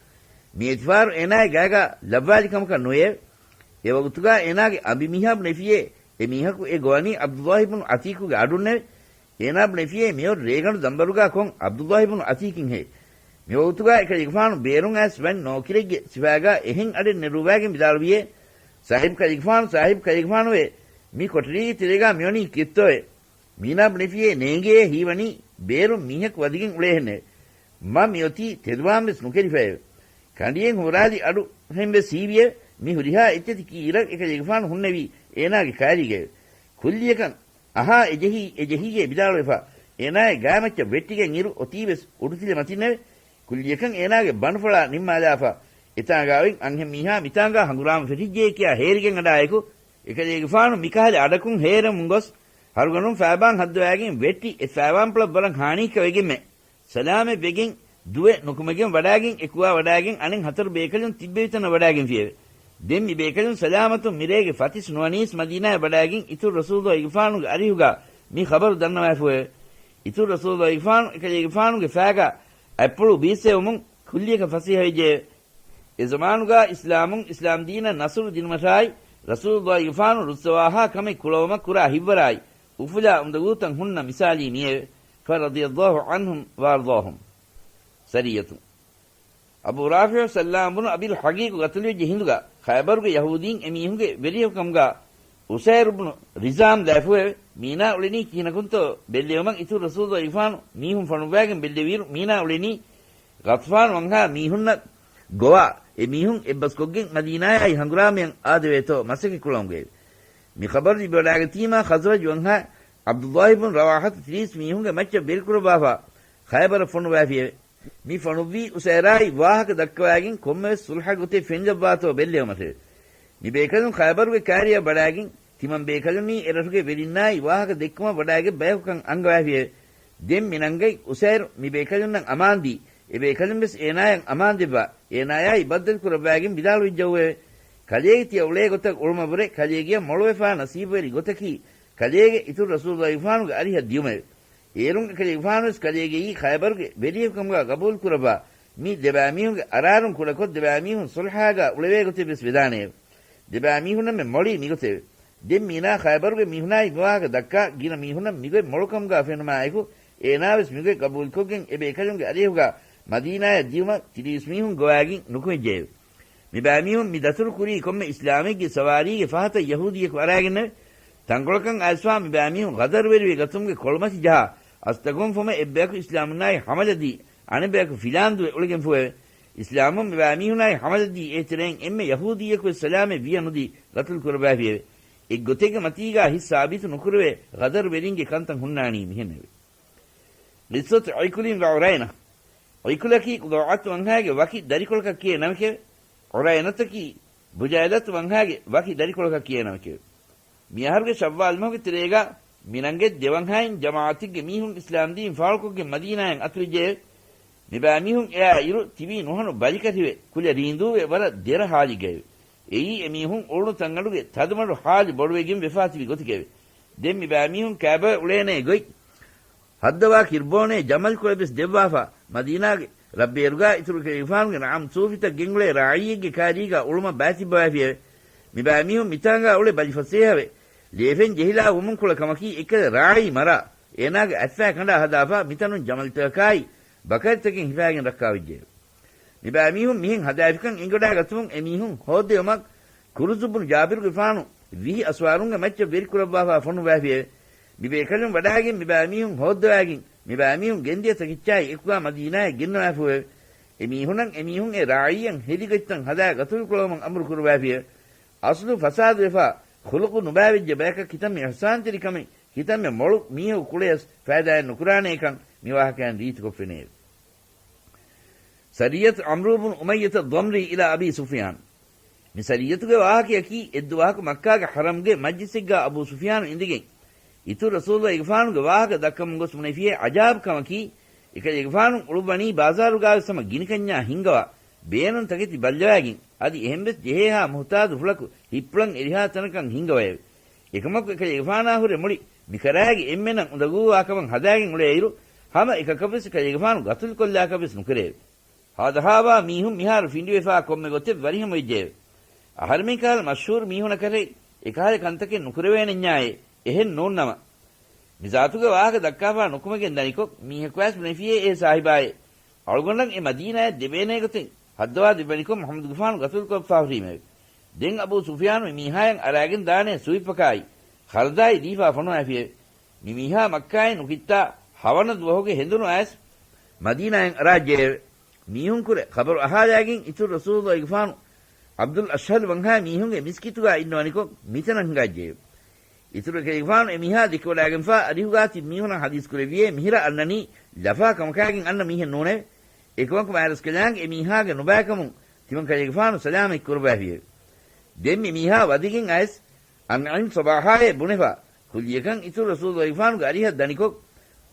މި އެތިފަހަރު އޭނާގެ ގާގާ ލައްވާލި ކަމަކަށް ނުވެއެވެ. އެ ވަގުތުގާ އޭނާގެ އަނބިމީހާ ބުނެފިޔޭ އެ މީހަކު އެ ގޮވަނީ ޢަބްދުﷲ ބުނު ޢަތީޤުގެ އަޑުންނެވެ. އޭނާ ބުނެފިޔޭ މިއޮތް ރޭގަނޑު ދަންބަރުގާ ކޮން ޢަބްދުﷲ ބުނު ޢަތީޤިންހޭ. މިވަގުތުގާ އެކަލޭގެފާނު ބޭރުން އައިސް ވަން ނޯކިރެއްގެ ސިފާގާ އެހެން އަޑެއް ނެރުއްވާގެން ވިދާޅުވިއޭ، ސާހިބު ކަލޭގެފާނު، ސާހިބު ކަލޭގެފާނުވޭ، މި ކޮޓަރީގެ ތެރޭގާ މިވަނީ ކިއްތޯއޭ؟ މީނާ ބުނެފިޔޭ ނޭނގެޔޭ ހީވަނީ ބޭރުން މީހަކު ވަދެގެން އުޅޭހެންނެވެ. މަ މިއޮތީ ތެދުވާން ވެސް ނުކެރިފައެވެ. ކަނޑިއެއް ހުރާލި އަޑު ހެން ވެސް ހީވިއެވެ. މި ހުރިހާ އެއްޗެތި ކީއިރަށް އެކަލޭގެފާނު ހުންނެވީ އޭނާގެ ކާރީގައެވެ. ކުއްލިއަކަށް އަހާ އެޖެހީ އެޖެހީއޭ ވިދާޅުވެފަ، އޭނާގެ ގާމައްޗަށް ވެއްޓިގެން އިރު އޮތީވެސް އުޑުތިލެއް މަތިންނެވެ. ކުއްލިއަކަށް އޭނާގެ ބަނޑުފަޅާ ނިންމާލާފަ، އެތާނގާ އޮތް އަންހެން މީހާ މިތާނގާ ހަނގުރާމަ ފެށިއްޖެއޭ ކިޔާ ހޭރިގެން އަޑާއެކު، އެކަލޭގެފާނު މިކަހަލަ އަޑަކުން ހޭރަމުން ގޮސް، ހަރުގަނޑުން ފައިބާން ހައްދަވާގެން ވެއްޓި އެ ފައިބާން ޕުޅަށް ވަރަށް ހާނީއްކަ ވެގެންމެ ސަލާމަތް ވެގެން ދުވެ ނުކުމެގެން ވަޑާގެން އެކުވާ ވަޑާގެން އަނެއް ހަތަރު ބޭކަލުން ތިއްބެވި ތަނަށް ވަޑާގެންފިއެވެ. ދެން މި ބޭކަލުން ސަލާމަތުން މިރޭގެ ފަތިސް ނުވަނީސް މަދީނާއަށް ވަޑާގެން އިތުރު ރަސޫލުއިގެފާނުގެ އަރިހުގާ މި ޚަބަރު ދަންނަވާފުއެވެ. އިތުރު ރަސޫލުއިގެފާނު އެކަލޭގެފާނުގެ ފާގާ އަތްޕުޅު ބީއްސެވުމުން ކުއްލިއަކަށް ފަސޭހަވެއްޖެއެވެ. އެ ޒަމާނުގާ އިސްލާމުން އިސްލާމްދީނަށް ނަޞްރު ދިނުމަށާއި، ރަސޫލުއްލާހިގެފާނު ރުއްސަވާހާ ކަމެއް ކުޅަވުމަށް ކުރާ ހިތްވަރާއި، އުފުލާ އުނދަގޫތައް ހުންނަ މިސާލީ މިއެވެ. فرضي الله عنهم وأرضاهم. ސަރިއްޔަތު. އަބޫ ރާފިޢު ސައްލާމް ބުނު އަބިލް ޙަޤީޤު ގަތުލުވެއްޖެ ހިނދުގަ، ޚައިބަރުގެ ޔަހޫދީން އެމީހުންގެ ވެރިޔަކު ކަމުގަ އުސައިރު ބުނު ރިޒާމް ލައިފުއެވެ. މީނާ އުޅެނީ ކިހިނަކުންތޯ ބެއްލެވުމަށް އިތުރު ރަސޫލުއިގެފާނު މީހުން ފޮނުއްވާގެން ބެއްލެވިއިރު، މީނާ އުޅެނީ ޣަޠްފާނު ވަންހާ މީހުންނަށް ގޮވާ، އެ މީހުން އެއްބަސްކޮށްގެން މަދީނާޔާއި ހަނގުރާމަޔަށް އާދެވޭތޯ މަސައްކަތް ކުޅަމުގައެވެ. މި ޚަބަރު ލިބިވަޑާގަތީމާ ޚަޒްރަޖް ވަންހާ ޢަބްދުﷲ ބުން ރަވާޙަތު ތިރީސް މީހުންގެ މައްޗަށް ވެރިކުރައްވާފަ ޚައިބަރަށް ފޮނުވާފިއެވެ. މި ފޮނުއްވީ އުސައިރާއި ވާހަކަ ދައްކަވާގެން ކޮންމެވެސް ޞުލްޙަ ގޮތެއް ފެނިލައްވާތޯ ބެއްލެވުމަށެވެ. މި ބޭކަލުން ޚައިބަރުގެ ކާރިއަށް ވަޑާގެން ތިމަން ބޭކަލުންނީ އެރަށުގެ ވެރިންނާއި ވާހަކަ ދެއްކުމަށް ވަޑާގެ ބަޔަކުކަން އަންގަވާފިއެވެ. ދެން މިނަންގަތް އުސައިރު މި ބޭކަލުންނަށް އަމާންދީ، އެ ބޭކަލުން ވެސް އޭނާޔަށް އަމާންދެއްވާ، އޭނާޔާއި ބައްދަލު ކުރައްވާގެން ވިދާޅުވެއްޖައުވެވެ. ކަލޭގެ ތިޔަ އުޅޭ ގޮތަށް އުޅުމަށްވުރެ ކަލޭގެޔަށް މޮޅުވެފާ ނަސީބުވެރި ގޮތަކީ ކަލޭގެ އިތުރު ރަސޫލުއިގެފާނުގެ އަރިހަށް ދިޔުމެވެ. އޭރުން އެކަލޭގެފާނުވެސް ކަލޭގެއީ ޚައިބަރުގެ ވެރިޔަކު ކަމުގާ ގަބޫލު ކުރައްވާ، މި ދެބައިމީހުންގެ އަރާރުން ކުޑަކޮށް ދެބައިމީހުން ޞުލްޙާގާ އުޅެވޭ ގޮތެއް ވެސް ވެދާނެއެވެ. ދެބައިމީހުންނަށްމެ މޮޅީ މިގޮތެވެ. ދެން މީނާ ޚައިބަރުގެ މީހުނާއި މިވާހަކަ ދައްކާ ގިނަ މީހުންނަށް މިގޮތް މޮޅުކަމުގާ ފެނުމާއެކު، އޭނާވެސް މިގޮތް ގަބޫލުކޮށްގެން އެބޭކަލުންގެ އަރިހުގާ މަދީނާޔަށް ދިޔުމަށް ތިރީސް މީހުން ގޮވާގެން ނުކުމެއްޖެއެވެ. މިބައިމީހުން މި ދަތުރުކުރީ ކޮންމެ އިސްލާމެއްގެ ސަވާރީގެ ފަހަތަށް ޔަހޫދީއަކު އަރާގެންނެވެ. ތަންކޮޅަކަށް އައިސްފާ މިބައިމީހުން ޣަދަރުވެރިވެ ގަތުމުގެ ކޮޅުމަތި ޖަހާ، އަސްތަކުން ފުމެ އެއްބަޔަކު އިސްލާމުންނާއި ހަމަލަދީ، އަނެއްބަޔަކު ފިލާންދުވެ އުޅެގެންފުއެވެ. އިސްލާމުން މިބައިމީހުނާއި ހަމަލަދީ އޭތެރެއިން އެންމެ ޔަހޫދީއަކުވެސް ސަލާމަތް ވިޔަނުދީ ގަތުލު ކުރައްވާފިއެވެ. އެއްގޮތެއްގެ މަތީގާ ހިތް ސާބިތު ނުކުރެވޭ ޣަދަރުވެރިންގެ ކަންތައް ހުންނާނީ މިހެންނެވެ. ޤިއްޞަތު ޢިކުލިން ވަ ޢުރައިނަ. ޢިކުލަކީ ޤުޟާޢަތު ވަންހާގެ ވަކި ދަރިކޮޅަކަށް ކިޔޭ ނަމެކެވެ. ޢުރައިނަތަކީ ބުޖައިލަތު ވަންހާގެ ވަކި ދަރިކޮޅަކަށް ކިޔޭ ނަމެކެވެ. މިއަހަރުގެ ޝައްވާލް މަހުގެ ތެރޭގާ މިނަންގެ ދެވަންހާއިން ޖަމާޢަތެއްގެ މީހުން އިސްލާމްދީން ފާޅުކޮށްގެން މަދީނާއަށް އަތުވެއްޖެއެވެ. މިބައިމީހުން އެއާ އިރު ތިބީ ނުހަނު ބަލިކަށިވެ ކުލަ ރީނދޫވެ ވަރަށް ދެރަ ހާލެއްގައެވެ. އެއީ އެމީހުން އުޅުނު ތަންގަނޑުގެ ތަދުމަޑު ހާލު ބޮޑުވެގެން ވެފާތިބި ގޮތެކެވެ. ދެން މިބައިމީހުން ކައިބާ އުޅޭނޭ ގޮތް ހައްދަވާ ކިރުބޯނޭ ޖަމަލް ކޮޅެއް ވެސް ދެއްވާފަ، މަދީނާގެ ރަށްބޭރުގާ އިތުރު ކެވިފާނުގެ ނަޢަމް ސޫފިތައް ގެންގުޅޭ ރާޢީއެއްގެ ކާރީގާ އުޅުމަށް ބައިތިއްބަވައިފިއެވެ. މިބައިމީހުން މިތާނގާ އުޅެ ބަލި ފަސޭހަވެ، ލޭފެން ޖެހިލާ ވުމުން ކުޅަ ކަމަކީ އެއްކަލަ ރާޢީ މަރާ، އޭނާގެ އަތްފައި ކަނޑާ ހަދާފަ، މިތަނުން ޖަމަލްތަކާއި ބަކަރިތަކެއް ހިފާގެން ރައްކާވެއްޖެއެވެ. މިބައިމީހުން މިހެން ހަދާފިކަން އެނގިވަޑައިގަތުމުން އެމީހުން ހޯއްދެވުމަށް ކުރުޒު ބުނު ޖާބިރުގެފާނު ވިހި އަސްވާރުންގެ މައްޗަށް ވެރިކުރައްވާފާ ފޮނުއްވާފިއެވެ. މި ބޭކަލުން ވަޑާގެން މިބައިމީހުން ހޯއްދަވާގެން މިބައިމީހުން ގެންދިޔަ ތަކެއްޗާއި އެކުގާ މަދީނާއަށް ގެންނަވާފައެވެ. އެމީހުނަށް އެމީހުން އެ ރާއީއަށް ހެދިގޮތްތައް ހަދާ ގަތުލުކުރައްވަމުން އަމުރު ކުރައްވާފިއެވެ. އަސްލު ފަސާދަވެފާ، ޚުލުޤު ނުބާވެއްޖެ ބަޔަކަށް ކިތަންމެ އިޙްސާންތެރިކަމެއް، ކިތަންމެ މޮޅު މީހަކު ކުޅެޔަސް ފައިދާއެއް ނުކުރާނޭކަން މި ވާހަކައިން ރީތިކޮށްފެނެއެވެ. ސަރިއްޔަތު ޢަމްރޫ ބުނު އުމައްޔަތަ ޟަމްރީ އިލާ އަބީ ސުފްޔާން. މި ސަރިއްޔަތުގެ ވާހަކަޔަކީ، އެއްދުވަހަކު މައްކާގެ ޙަރަމްގެ މަޖްލިސެއްގާ އަބޫ ސުފްޔާނު އިނދެގެން، އިތުރު ރަސޫލުގެފާނުގެ ވާހަކަ ދައްކަމުން ގޮސް ބުނެފިޔޭ، ޢަޖާބު ކަމަކީ، އެކަލޭގެފާނު އުޅުއްވަނީ ބާޒާރުގާވެސް ހަމަ ގިނިކަންޏާ ހިންގަވާ، ބޭނުން ތަކެތި ބައްލަވާގެން، އަދި އެހެންވެސް ޖެހޭހާ މުހުތާދު ފުޅަކު ހިތްޕުޅަން އެރިހާ ތަނަކަށް ހިންގަވައެވެ. އެކަމަކު އެކަލޭގެފާނާ ހުރެ މުޅި މިކަރާގެ އެންމެނަށް އުނދަގޫވާ ކަމަށް ހަދާގެން އުޅޭއިރު، ހަމަ އެކަކަށްވެސް އެކަލޭގެފާނު ގަތުލުކޮށްލާކަށްވެސް ނުކެރެއެވެ. ހާދަހާވާ މީހުން މިހާރު ފިނޑިވެފާ ކޮންމެ ގޮތެއް ވަރިހަމަވެއްޖެއެވެ. އަހަރެމެން ކަހަލަ މަޝްހޫރު މީހުނަކަށެއް އެކަހަލަ ކަންތަކެއް ނުކުރެވޭނެންޏާއޭ، އެހެން ނޫންނަމަ. މި ޒާތުގެ ވާހަކަ ދައްކާފާ ނުކުމެގެން ދަނިކޮށް، މީހަކުވެސް ބުނެފިޔޭ އެ ސާހިބާއޭ. އަޅުގަނޑަށް އެ މަދީނާއަށް ދެބޭނޭ ގޮތެއް ހައްދަވާ ދެއްވަނިކޮށް މުޙައްމަދުގެފާނު ގަތުލުކޮށްފާ ހުރީމެވެ. ދެން އަބޫ ސުފްޔާނު މި މީހާޔަށް އަރާގެން ދާނޭ ސުވިއްޕަކާއި، ޚަރަދާއި ދީފާ ފޮނުވާފިއެވެ. މި މީހާ މައްކާއިން ނުކިތާ ހަވަނަ ދުވަހުގެ ހެނދުނު އައިސް، މަދީނާއަށް އަރާއްޖެއެވެ. މީހުންކުރެ ޚަބަރު އަހާލާގެން އިތުރު ރަސޫލުގެފާނު ޢަބްދުލް އަޝްހަލް ވަންހާ މީހުންގެ މިސްކިތުގާ އިންނަވަނިކޮށް މިތަނަށް ހިނގާއްޖެއެވެ. އިތުރު ކަލޭގެފާނު އެ މީހާ ދެކެވަޑާގެންފާ އަރިހުގާ ތިބި މީހުނަށް ޙަދީޘް ކުރެއްވިޔޭ، މިހިރަ އަންނަނީ ލަފާ ކަމަކާގެން އަންނަ މީހެއް ނޫނެވެ. އެކަމަކު މާތްރަސްކަލާނގެ އެ މީހާގެ ނުބައިކަމުން ތިމަން ކަލޭގެފާނު ސަލާމަތް ކުރައްވާފިއެވެ. ދެން މި މީހާ ވަދެގެން އައިސް، އަންޢިމް ޞަބާޙާއޭ ބުނެފާ، ކުއްލިއަކަށް އިތުރު ރަސޫލުގެފާނުގެ އަރިހަށް ދަނިކޮށް،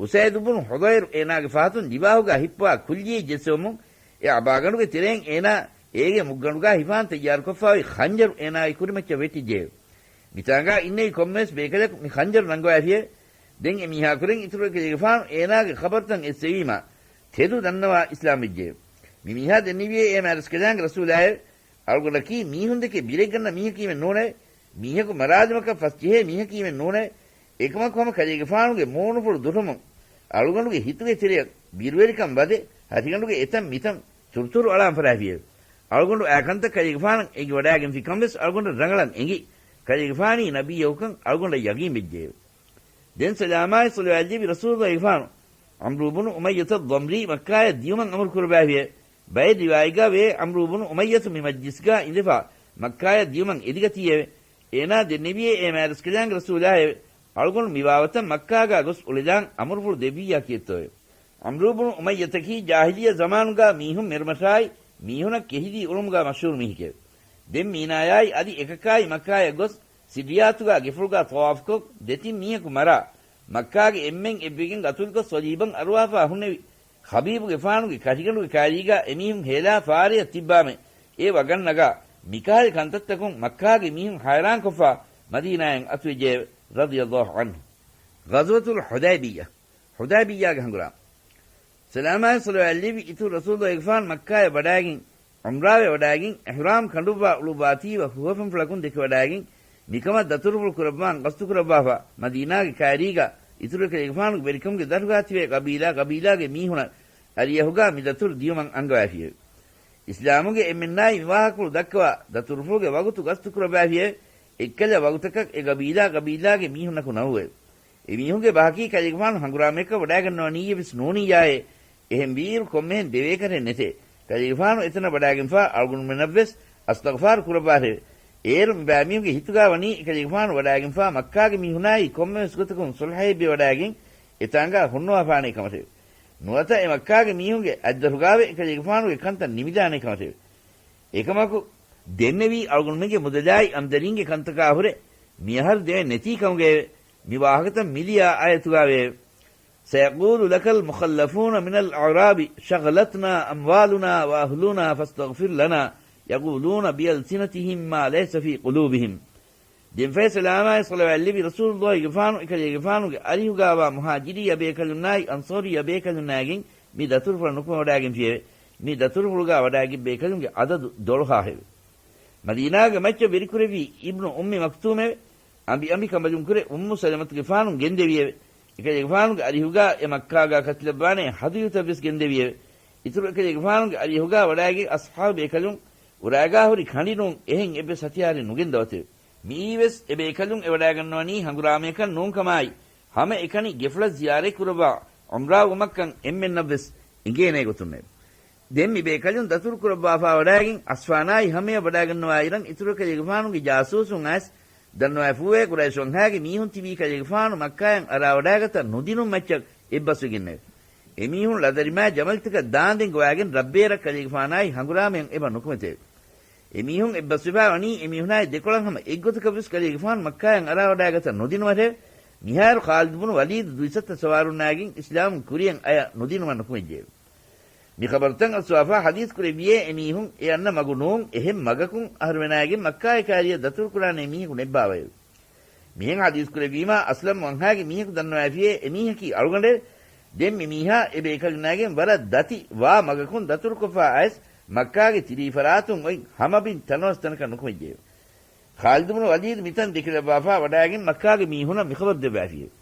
އުސައިދު ބުނު ޙުޟައިރު އޭނާގެ ފަހަތުން ލިވާހުގާ ހިއްޕުވާ ކުއްލިއެއް ޖެއްސެވުމުން، އެ އަބާގަނޑުގެ ތެރެއިން އޭނާ އޭގެ މުއްގަނޑުގާ ހިފާން ތައްޔާރުކޮށްފާ އޮތް ޚަންޖަރު އޭނާގެ ކުރިމައްޗަށް ވެއްޓިއްޖެއެވެ. މިތާނގާ އިންނެވި ކޮންމެވެސް ބޭކަލަކު މި ޚަންޖަރު ނަންގަވާފިއެވެ. ދެން އެ މީހާ ކުރެން އިތުރު ކަލޭގެފާނު އޭނާގެ ޚަބަރުތައް އެއްސެވީމާ، ތެދު ދަންނަވާ އިސްލާމް ވެއްޖެއެވެ. މި މީހާ ދެންނެވިއޭ އޭ މާތްރަސްކަލާނގެ ރަސޫލާއެވެ. އަޅުގަނޑަކީ މީހުންދެކެ ބިރެއްގަންނަ މީހަކީމެއް ނޫނެވެ. މީހަކު މަރާލުމަކަށް ފަސްޖެހޭ މީހަކީމެއް ނޫނެވެ. އެކަމަކު ހަމަ ކަލޭގެފާނުގެ މޫނުފުޅު ދުށުމުން އަޅުގަނޑުގެ ހިތުގެ ތެރެއަށް ބިރުވެރިކަން ވަދެ، ހަތިގަނޑުގެ އެތަން މިތަން ތުރުތުރު އަޅާން ފަށާފިއެވެ. އަޅުގަނޑު އާ ކަންތައް ކަލޭގެފާނަށް އެނގިވަޑާގެންފި ކަންވެސް އަޅުގަނޑަށް ރަނގަޅަށް އެނގި، ކަލޭގެފާނީ ނަބިއްޔަކުކަން އަޅުގަނޑަށް ޔަގީންވެއްޖެއެވެ. ދެން ސަލާމާއި ޞަލަވާތް ލެއްވި ރަސޫލުގެފާނު ޢަމްރޫ ބުނު އުމައްޔަތަށް ޟަމްރީ މައްކާޔަށް ދިޔުމަށް އަމުރު ކުރައްވާފިއެވެ. ބައެއް ރިވާޔަތްގާ ވޭ، ޢަމްރޫ ބުނު އުމައްޔަތު މި މަޖްލިސްގާ އިނދެފާ، މައްކާޔަށް ދިޔުމަށް އެދިގަތީއެވެ. އޭނާ ދެންނެވިއޭ އޭ މާތްރަސްކަލާނގެ ރަސޫލާއެވެ. އަޅުގަނޑު މި ވާވަތަށް މައްކާގާ ގޮސް އުޅެލާން އަމުރުފުޅު ދެއްވިއްޔާ ކީއްތޯއެވެ؟ ޢަމްރޫ ބުނު އުމައްޔަތަކީ ޖާހިލިއްޔަ ޒަމާނުގާ މީހުން މެރުމަށާއި، މީހުނަށް ކެހިލީ އުޅުމުގާ މަޝްހޫރު މީހެކެވެ. ދެން މީނާޔާއި އަދި އެކަކާއި މައްކާޔަށް ގޮސް، ސިރިޔާތުގާ ގެފުޅުގާ ޠަވާފުކޮށް، ދެތިން މީހަކު މަރާ، މައްކާގެ އެންމެން އެއްވެގެން ގަތުލުކޮށް ޞަލީބަށް އަރުވާފާ ހުންނެވި ޚަބީބުގެފާނުގެ ކަށިގަނޑުގެ ކާރީގާ އެމީހުން ހޭލާ ފާރެއަށް ތިއްބާމެ، އެ ވަގަށް ނަގާ، މިކަހަލަ ކަންތައްތަކުން މައްކާގެ މީހުން ހައިރާންކޮށްފާ މަދީނާއަށް އަތުވެއްޖެއެވެ. ރަޟިޔަﷲ ޢަންހު. ޣަޒްވަތުލް ޙުދައިބިއްޔަ، ޙުދައިބިއްޔާގެ ހަނގުރާމަ. ސަލާމާއި ޞަލަވާތް ލެއްވި އިތުރު ރަސޫލުގެފާނު މައްކާޔަށް ވަޑާގެން، ޢުމްރާވެ ވަޑާގެން، އިޙްރާމް ކަނޑުއްވާ އުޅުއްވާތީވެ ހުވަފެންފުޅަކުން ދެކެވަޑާގެން، މިކަމަށް ދަތުރުފުޅު ކުރައްވާން ގަސްތުކުރައްވާފަ، މަދީނާގެ ކާރީގާ އިތުރު ކަލޭގެފާނުގެ ވެރިކަމުގެ ދަށުގާ ތިބޭ ޤަބީލާ ޤަބީލާގެ މީހުނަށް އަރިއަހުގާ މި ދަތުރު ދިޔުމަށް އަންގަވާފިއެވެ. އިސްލާމުގެ އެންމެންނާއި މި ވާހަކަފުޅު ދައްކަވާ، ދަތުރުފުޅުގެ ވަގުތު ގަސްތުކުރައްވާފިއެވެ. އެއްކަލަ ވަގުތަކަށް އެ ޤަބީލާ ޤަބީލާގެ މީހުންނަކު ނައުވެވެ. އެމީހުންގެ ބަހަކީ ކަލޭގެފާނު ހަނގުރާމަޔަކަށް ވަޑާގަންނަވަނީއޭ ވެސް ނޫނިއްޔާއޭ. އެހެންވީއިރު ކޮންމެހެން ދެވޭކަށެއް ނެތޭ. ކަލޭގެފާނު އެތަނަށް ވަޑާގެންފާ އަޅުގަނޑުމެންނަށްވެސް އަސްތަޣްފާރު ކުރައްވާށެވެ. އޭރު މިބައިމީހުންގެ ހިތުގާ ވަނީ އެކަލޭގެފާނު ވަޑާގެންފާ މައްކާގެ މީހުނާއި ކޮންމެވެސް ގޮތަކުން ޞުލްޙައެއް ބޭއްވަޑާގެން އެތާނގާ ހުންނަވާފާނޭ ކަމަށެވެ. ނުވަތަ އެ މައްކާގެ މީހުންގެ އަތްދަށުގާވެ އެކަލޭގެފާނުގެ ކަންތައް ނިމިދާނޭ ކަމަށެވެ. އެކަމަކު، ދެންނެވީ އަޅުގަނޑުމެންގެ މުދަލާއި އަމްދަނީންގެ ކަންތަކާ ހުރެ، މިއަހަރު ދެވެން ނެތީ ކަމުގައެވެ. މި ވާހަކަތައް މިލިޔާ އާޔަތުގާވެއެވެ. سيقول لك المخلفون من الأعراب شغلتنا أموالنا وأهلنا فاستغفر لنا يقولون بألسنتهم ما ليس في قلوبهم. ދެންފަހެ ސަލާމާއި ޞަލަވާތް ލެއްވި ރަސޫލުﷲގެފާނު އެކަލޭގެފާނުގެ އަރިހުގާވާ މުހާޖިރިއްޔަ ބޭކަލުންނާއި އަންޞާރިއްޔަ ބޭކަލުންނާގެން މި ދަތުރުފުޅަށް ނުކުމެވަޑާގެންފިއެވެ. މި ދަތުރުފުޅުގާ ވަޑާގެ ބޭކަލުންގެ އަދަދު ދޮޅުހާހެވެ. މަދީނާގެ މައްޗަށް ވެރިކުރެއްވީ އިބްނު އުއްމި މަކްތޫމެވެ. އަނބި އަނބި ކަނބަލުންކުރެ އުއްމު ސަލަމަތުގެފާނު ގެންދެވިއެވެ. އެކަލޭގެފާނުގެ އަރިހުގާ އެ މައްކާގާ ކަތިލައްވާނޭ ހަދުޔުތައް ވެސް ގެންދެވިއެވެ. އިތުރު އެކަލޭގެފާނުގެ އަރިހުގާ ވަޑާގެން އަޞްޙާބު ބޭކަލުން އުރާގާ ހުރި ކަނޑިނޫން އެހެން އެއްވެސް ހަތިޔާރެއް ނުގެންދަވަތެވެ. މިއީވެސް އެބޭކަލުން އެވަޑާގަންނަވަނީ ހަނގުރާމަޔަކަށް ނޫންކަމާއި، ހަމައެކަނި ގެފުޅަށް ޒިޔާރަތްކުރައްވާ ޢުމްރާ ވުމަށްކަން އެންމެންނަށްވެސް އެނގޭނޭ ގޮތުންނެވެ. ދެން މި ބޭކަލުން ދަތުރުކުރައްވާފާ ވަޑާގެން އަސްފާނާއި ހަމަޔަށް ވަޑާގަންނަވާއިރަށް އިތުރު ކަލޭގެފާނުގެ ޖާސޫސުން އައިސް ދަންނަވައިފޫވޭ ޤުރައިޝް ވަންހާގެ މީހުން ތިބީ ކަލޭގެފާނު މައްކާޔަށް އަރާވަޑާގަތަށް ނުދިނުން މައްޗަށް އެއްބަސްވެގެންނެވެ. އެމީހުން ޅަދަރިމާ ޖަމަލްތަކަށް ދާންދެން ގޮވާގެން ރަށްބޭރަށް ކަލޭގެފާނާއި ހަނގުރާމަޔަށް އެބަ ނުކުމެތެވެ. އެމީހުން އެއްބަސްވެފާ ވަނީ އެމީހުނާއި ދެކޮޅަށް ހަމަ އެއްގޮތަކަށްވެސް ކަލޭގެފާނު މައްކާޔަށް އަރާވަޑާގަތަށް ނުދިނުމަށެވެ. މިހާރު ޚާލިދު ބުނު ވަލީދު ދުއިސައްތަ ސަވާރުންނާގެން އިސްލާމުން ކުރިޔަށް އަޔަށް ނުދިނުމަށް ނުކުމެއްޖެއެވެ. މި ޚަބަރުތައް އައްސަވާފާ ޙަދީޘް ކުރެއްވިޔޭ އެމީހުން އެ އަންނަ މަގު ނޫން އެހެން މަގަކުން އަހަރުމެނާގެން މައްކާގެ ކާރިޔަށް ދަތުރުކުރާނޭ މީހަކު ނެއްބާވައެވެ. މިހެން ޙަދީޘް ކުރެއްވީމާ އަސްލަމް ވަންހާގެ މީހަކު ދަންނަވައިފިޔޭ އެމީހަކީ އަޅުގަނޑެވެ. ދެން މި މީހާ އެ ބޭކަލުންނާގެން ވަރަށް ދަތި ވާ މަގަކުން ދަތުރުކޮށްފާ އައިސް މައްކާގެ ތިރީފަރާތުން އޮތް ހަމަ ބިން ތަނަވަސް ތަނަކަށް ނުކުމެއްޖެއެވެ. ޚާލިދު ބުނު ވަލީދު މިތަން ދެކިލައްވާފާ ވަޑާގެން މައްކާގެ މީހުނަށް މިޚަބަރު ދެއްވައިފިއެވެ.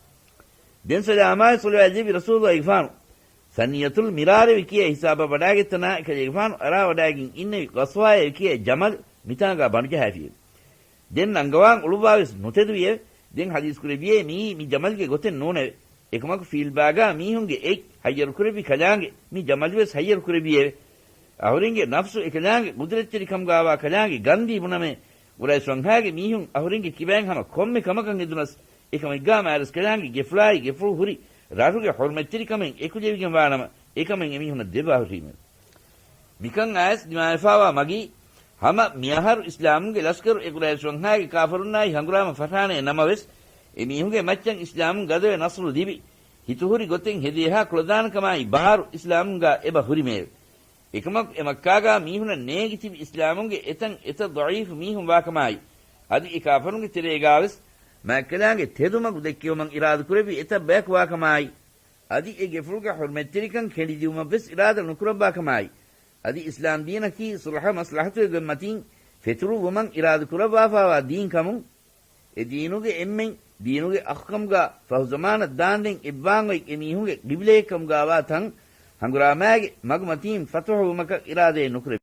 ދެން ސަލާމާއި ޞަލަވާތް ލެއްވި ރަސޫލުއްލާހިގެފާނު ސަނިޔަތުލް މިރާރެވި ކިޔޭ ހިސާބަށް ވަޑާގެތަނާ އެކަލޭގެފާނު އަރާވަޑާގެން އިންނެވި ގަސްވާއޭ ކިޔޭ ޖަމަލް މިތާނގާ ބަނޑުޖަހާފިއެވެ. ދެން ނަންގަވާން އުޅުއްވާވެސް ނުތެދުވިއެވެ. ދެން ޙަދީޘް ކުރެއްވިޔޭ މިއީ މި ޖަމަލްގެ ގޮތެއް ނޫނެވެ. އެކަމަކު ފީލްބާގާ މީހުންގެ އެއް ހައްޔަރު ކުރެއްވި ކަލާނގެ މި ޖަމަލްވެސް ހައްޔަރު ކުރެއްވިއެވެ. އަހުރެންގެ ނަފްސު އެކަލާނގެ ގުދުރަތްތެރިކަމުގާވާ ކަލާނގެ ގަންދީ ބުނަމޭ، ޤުރައިޝް ވަންހާގެ މީހުން އަހުރެންގެ ކިބައިން ހަމަ ކޮންމެ ކަމަކަށް އެދުނަސް، އެކަމެއްގާ މާރަސް ކަލާނގެ ގެފުޅާއި ގެފުޅު ހުރި ރަށުގެ ޙުރުމަތްތެރިކަމެއް އެކުލެވިގެން ވާނަމަ، އެކަމެއް އެމީހުނަށް ދެއްވާހުށީމެވެ. މިކަން އައިސް ދިމާވެފާވާ މަގީ، ހަމަ މިއަހަރު އިސްލާމުންގެ ލަޝްކަރު އެ ޤުރައިޝް ވަންހާގެ ކާފަރުންނާއި ހަނގުރާމަ ފަށާނޭ ނަމަވެސް، އެމީހުންގެ މައްޗަށް އިސްލާމުން ގަދަވެ ނަޞްރު ލިބި، ހިތުހުރި ގޮތެއް ހެދިއެހާ ކުޅަދާނަކަމާއި ބާރު އިސްލާމުންގާ އެބަ ހުރިމެއެވެ. އެކަމަކު އެ މައްކާގާ މީހުނަށް ނޭނގިތިބި އިސްލާމުންގެ އެތަން އެތައް ޟަޢީފު މީހުން ވާކަމާއި، އަދި އެ ކާފަރުންގެ ތެރޭގާވެސް މާތްކަލާނގެ ތެދުމަގު ދެއްކެވުމަށް އިރާދަ ކުރެއްވި އެތައް ބަޔަކު ވާކަމާއި، އަދި އެ ގެފުޅުގެ ޙުރުމަތްތެރިކަން ކެނޑިދިއުމަށްވެސް އިރާދަ ނުކުރައްވާކަމާއި، އަދި އިސްލާމް ދީނަކީ ޞުލްޙަ މަޞްލަޙަތުގެ މަތީން ފެތުރުއްވުމަށް އިރާދަ ކުރައްވާފާވާ ދީން ކަމުން، އެ ދީނުގެ އެންމެން ދީނުގެ އަޚްކަމުގާ ފަހުޒަމާނަށް ދާންދެން އެއްވާން އޮތް އެމީހުންގެ ޤިބްލައެއްކަމުގާވާ ތަން ހަނގުރާމާގެ މަގުމަތީން ފަތުޙުވުމަކަށް އިރާދައެއް ނުކުރޭ.